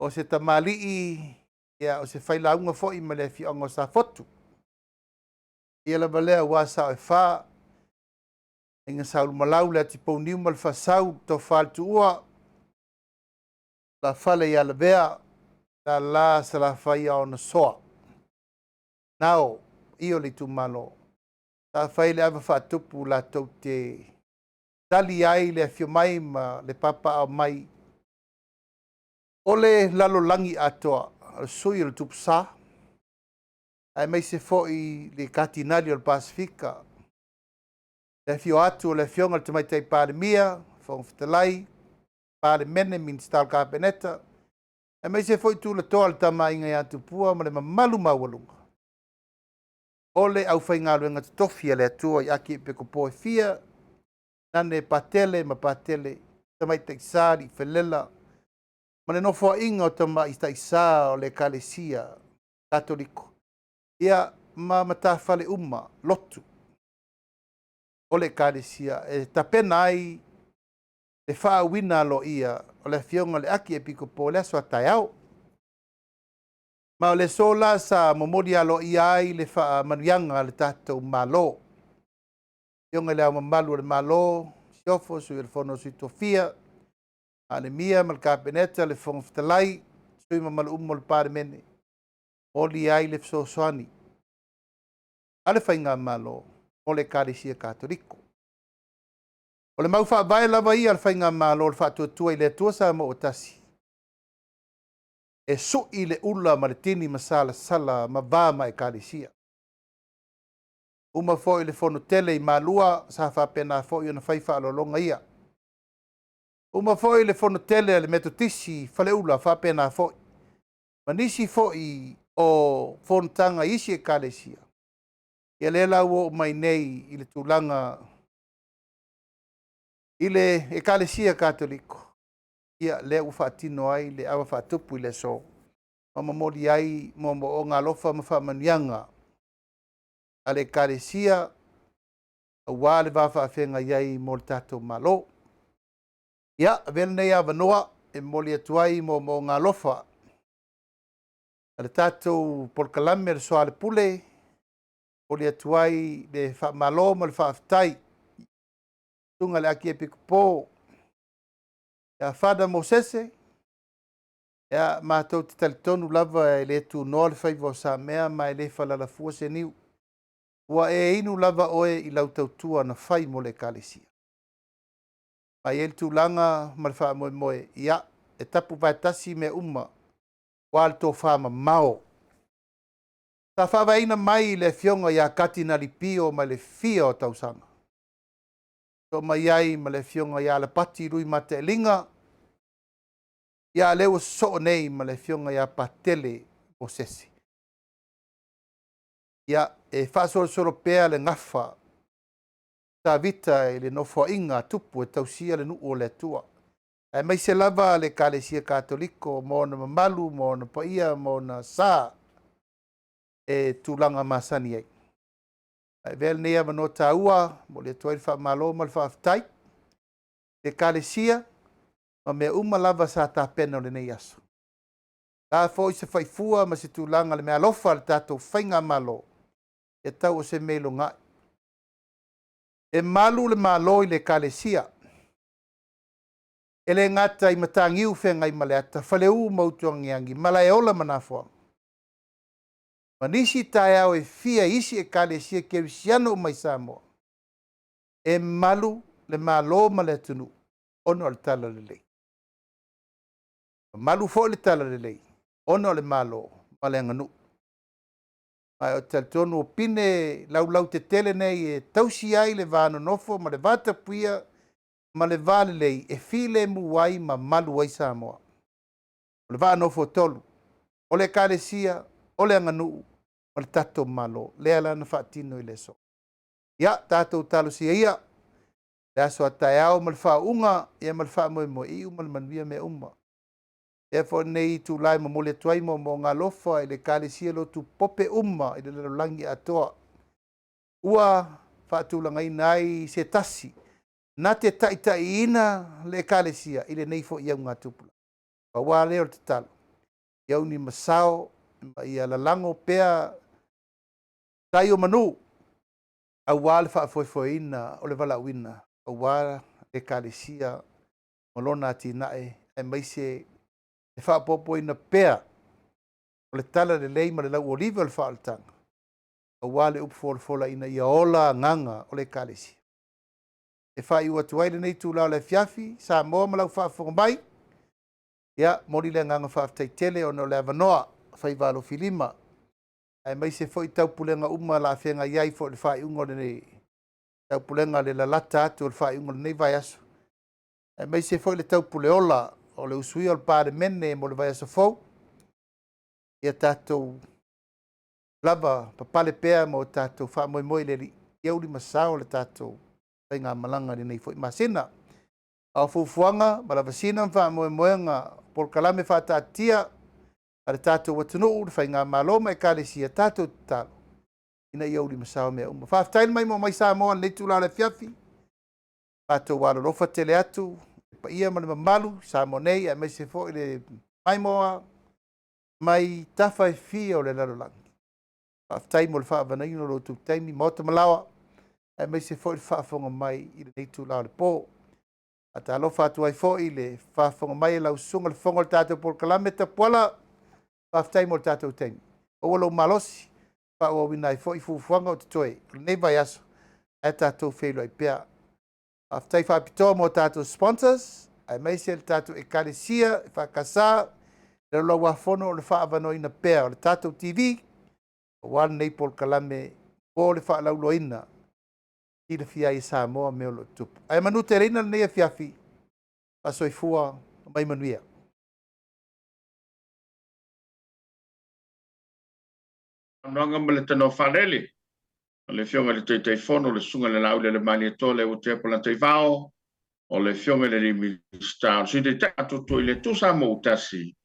o se tamalii, ia, o se failauga foi ma le afioaga o Safotu. Ia lava lea aua sao e fa, Aiga Saulumalau, le Atipouniu ma le Faasau, Tofa le Tuua, Lafale ia Lavea, lala Salafai ia ona soa. Nao, i o le itumalo. Sa fai le ava faatupu latou te tali ai le afio mai ma le papaao mai o le lalolagi atoa, o le sui o le Tupu Sa, aemaise foi le Katinali o le Pasefika, le afio atu o le Afioga i le Tamaitai Palemia, Fofoga Fetalai, Palemene, Minisita o le Kapeneta, aemaise foi tulatoa le Tamaaiga ia Tupua ma le mamalu maualuga o le aufaigaluega totofi a le Atua i Akiepekopo e fia, nane Patele ma Patele, Tamaitai Sa, Liifelela, ma le nofoaiga o Tamaitai Sa o le Ekalesia Katoliko, ia ma matafale uma lotu o le Ekalesia e tapena ai le faauuina aloaia o le Afioga i le Akiepikopo i le aso a taeao. Ma o le aso la sa momoli aloaia ai le faamanuiaga a le tatou Malo. Afioga i le Ao Mamalu o le Malo, Siofo, Sui o le Fono a Sui Tofia, Palemia ma le Kapeneta, le Fofoga Fetalai, sui mamalu uma o le Palemene, momoli ai le fesoasoani a le Faigamalo mo le Ekalesia Katoliko. O le mau faavae lava ia a le Faigamalo o le faatuatua i le Atua Samoa ua tasi, e sui le ula ma le tini ma salasala ma va ma Ekalesia. Uma foi le fono tele i Malua, sa faapena foi ona fai faaaloaloga ia. Uma foi le fono tele a le Metotisi i Faleula, faapena foi. Ma nisi foi o fonotaga i isi Ekalesia, ia lea la ua oo mai nei i le tulaga i le Ekalesia Katoliko, ia lea ua faatino ai le ava faatupu i le aso, ma momoli ai moomooga alofa ma faamanuiaga a le Ekalesia aua le va faafeagai ai mo le tatou Malo. Ia, avea lenei avanoa e momoli atu ai moomooga alofa a le tatou polokalame o le Soalepule, momoli atu ai le faamalo ma le faafetai susuga i le Akiepikopo Ia Father Mosese, ia matou te talitonu lava e le tunoa le faiva o Samea ma e le falalafua se niu. Ua e inu lava oe i lau tautua na fai mo le Ekalesia. Ma e i ai le tulaga ma le faamoemoe, ia, e tapu vaetasi mea uma, aua le tofa mamao. Sa faavaeina mai i le afioga ia Katinali Pio mai le fia o tausaga. Sosoo mai ai ma le afioga ia Alapati Lui Mataeliga, ia a lea ua sosoo nei ma le afioga ia Patele Mosese. Ia, e faasolosolo pea le gafa Tavita i le nofoaiga a Tupu e tausia le nuu o le Atua, aemaise lava le Ekalesia Katoliko ma ona mamalu ma ona paia ma ona sa e tulaga masani ai. Ae avea lenei avanoa taua, momoli atu ai le faamalo ma le faafetai i le Ekalesia ma mea uma lava sa tapena o lenei aso. O le a foi se faifua ma se tulaga le meaalofa a le tatou Faigamalo, ia tau o se mea i logai. E malu le Malo i le Ekalesia. E le gata i Mataniu Feagaimaleata, Faleu ma Utuagiagi, Malaeola ma Nafoaga, ma nisi taeao e fia i isi Ekalesia Kerisiano uma i Samoa, e malu le Malo ma le atunuu ona o le Talalelei. E malu foi le Talalelei ona o le Malo ma le aganuu. Ma ou te talitonu o pine laulautetele nei e tausi ai le va nonofo ma le va tapuia ma le va lelei e filemu ai ma malu ai Samoa. O le vaa nofoatolu, o le Ekalesia, o le aganuu ma le tatou Malo, lea la na faatino i le aso. Ia, tatou talosia ia le aso a taeao ma le faauuga ia ma le faamoemoe e iu ma le manuia mea uma. Avea foi lenei itula e momoli atu ai moomooga alofa i le Ekalesia lotu pope uma i le lalolagi atoa ua faatulagaina ai se tasi na te taitaiina le Ekalesia i lenei foi augatupulaga. Pau lava lea o le tatalo, ia uni masao ma ia lalago pea tai o manu aua le faafoefoeina o le valaauina aua le Ekalesia ma lona atinae aemaise le faaopoopoina pea o le talalelei ma le lauolive o le faaolataga aua le upu folafola ina ia ola agaga o le Ekalesia. E faaiu atu ai lenei itula o le afiafi, Samoa ma lau faafofoga mai, ia, momoli le agaga faafetai tele ona o le avanoa faiva alofilima, aemaise foi taupulega uma o le a feagai ai foi i le faaiuga o lenei taupulega, le lalata atu o le faaiuga o lenei vaiaso, aemaise foi le taupuleola o le usuia o le Palemene mo le vaiaso fou. Ia tatou lava papale pea ma o tatou faamoemoe i le Alii, ia ulimasao le tatou faigamalaga i lenei foi masina. A o fuafuaga ma lavasiga ma faamoemoega polokalame faataatitia a le tatou atunuu, le faigamalo ma Ekalesia, tatou tatalo ina ia ulimasao mea uma. Faafetai le maimoa mai Samoa i lenei itula o le afiafi. Matou alolofa tele atu le paia ma le mamalu Samoa nei, aemaise foi le maimoa mai tafa e fia o le lalolagi. Faafetai mo le faaavanoaina o lo outou taimi, maota ma laoa, aemaise foi le faafofoga mai i lenei itula o le po. Faatalofa atu ai foi i le faafofoga mai e lau susuga le fofoga o le tatou polokalame Tapuala. Faafetai mo le tatou taimi. Maua lou malosi, faaauauina ai foi fuafuaga o totoe o lenei vaiaso, ae tatou feiloai pea. Faafetai faapitoa mo tatou sponsors, aemaise le tatou Ekalesia EFKS, le Laulau-a-Fono o le faaavanoaina pea o le tatou TV, aua lenei polokalame mo le faalauiloaina silafia ai e Samoa mea o lo o tutupu. Ae manuteleina lenei afiafi, faasoifua mai manuia. Saunoaga ma le tanoa faalele a le Afioga i le Taitaifono, le Susuga i le Laaulialemalietoa Leuatea Polataivao, o le Afioga i le Minisita o le Sui Taitai atoatoa i le Atua Samoa ua tasi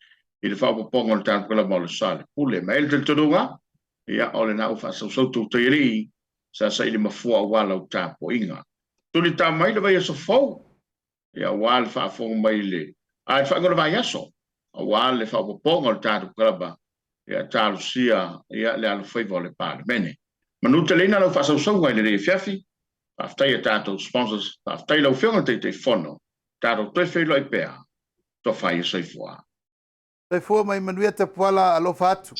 i le faaopoopoga o le Tala o le Soalepule. Ma e i ai le talitonuga, ia, o lena ua faasausau tou taialii sa saili mafua aua lau tapuaiga. Tulita mai le vaiaso fou, ia, aua le faafofoga mai i le, a i le faaiuga o le vaiaso, aua le faaopoopoga o le tatou kalaba, ia, talosia, ia, le alofaiva o le Palemene. Manuteleina lau faasausauga i lenei afiafi. Faafetai i a tatou sponsors, faafetai i lau Afioga i le Taitaifono. Tatou toe feiloai pea. Tofa ia soifua. Soifua mai manuia Tapuala alofa atu.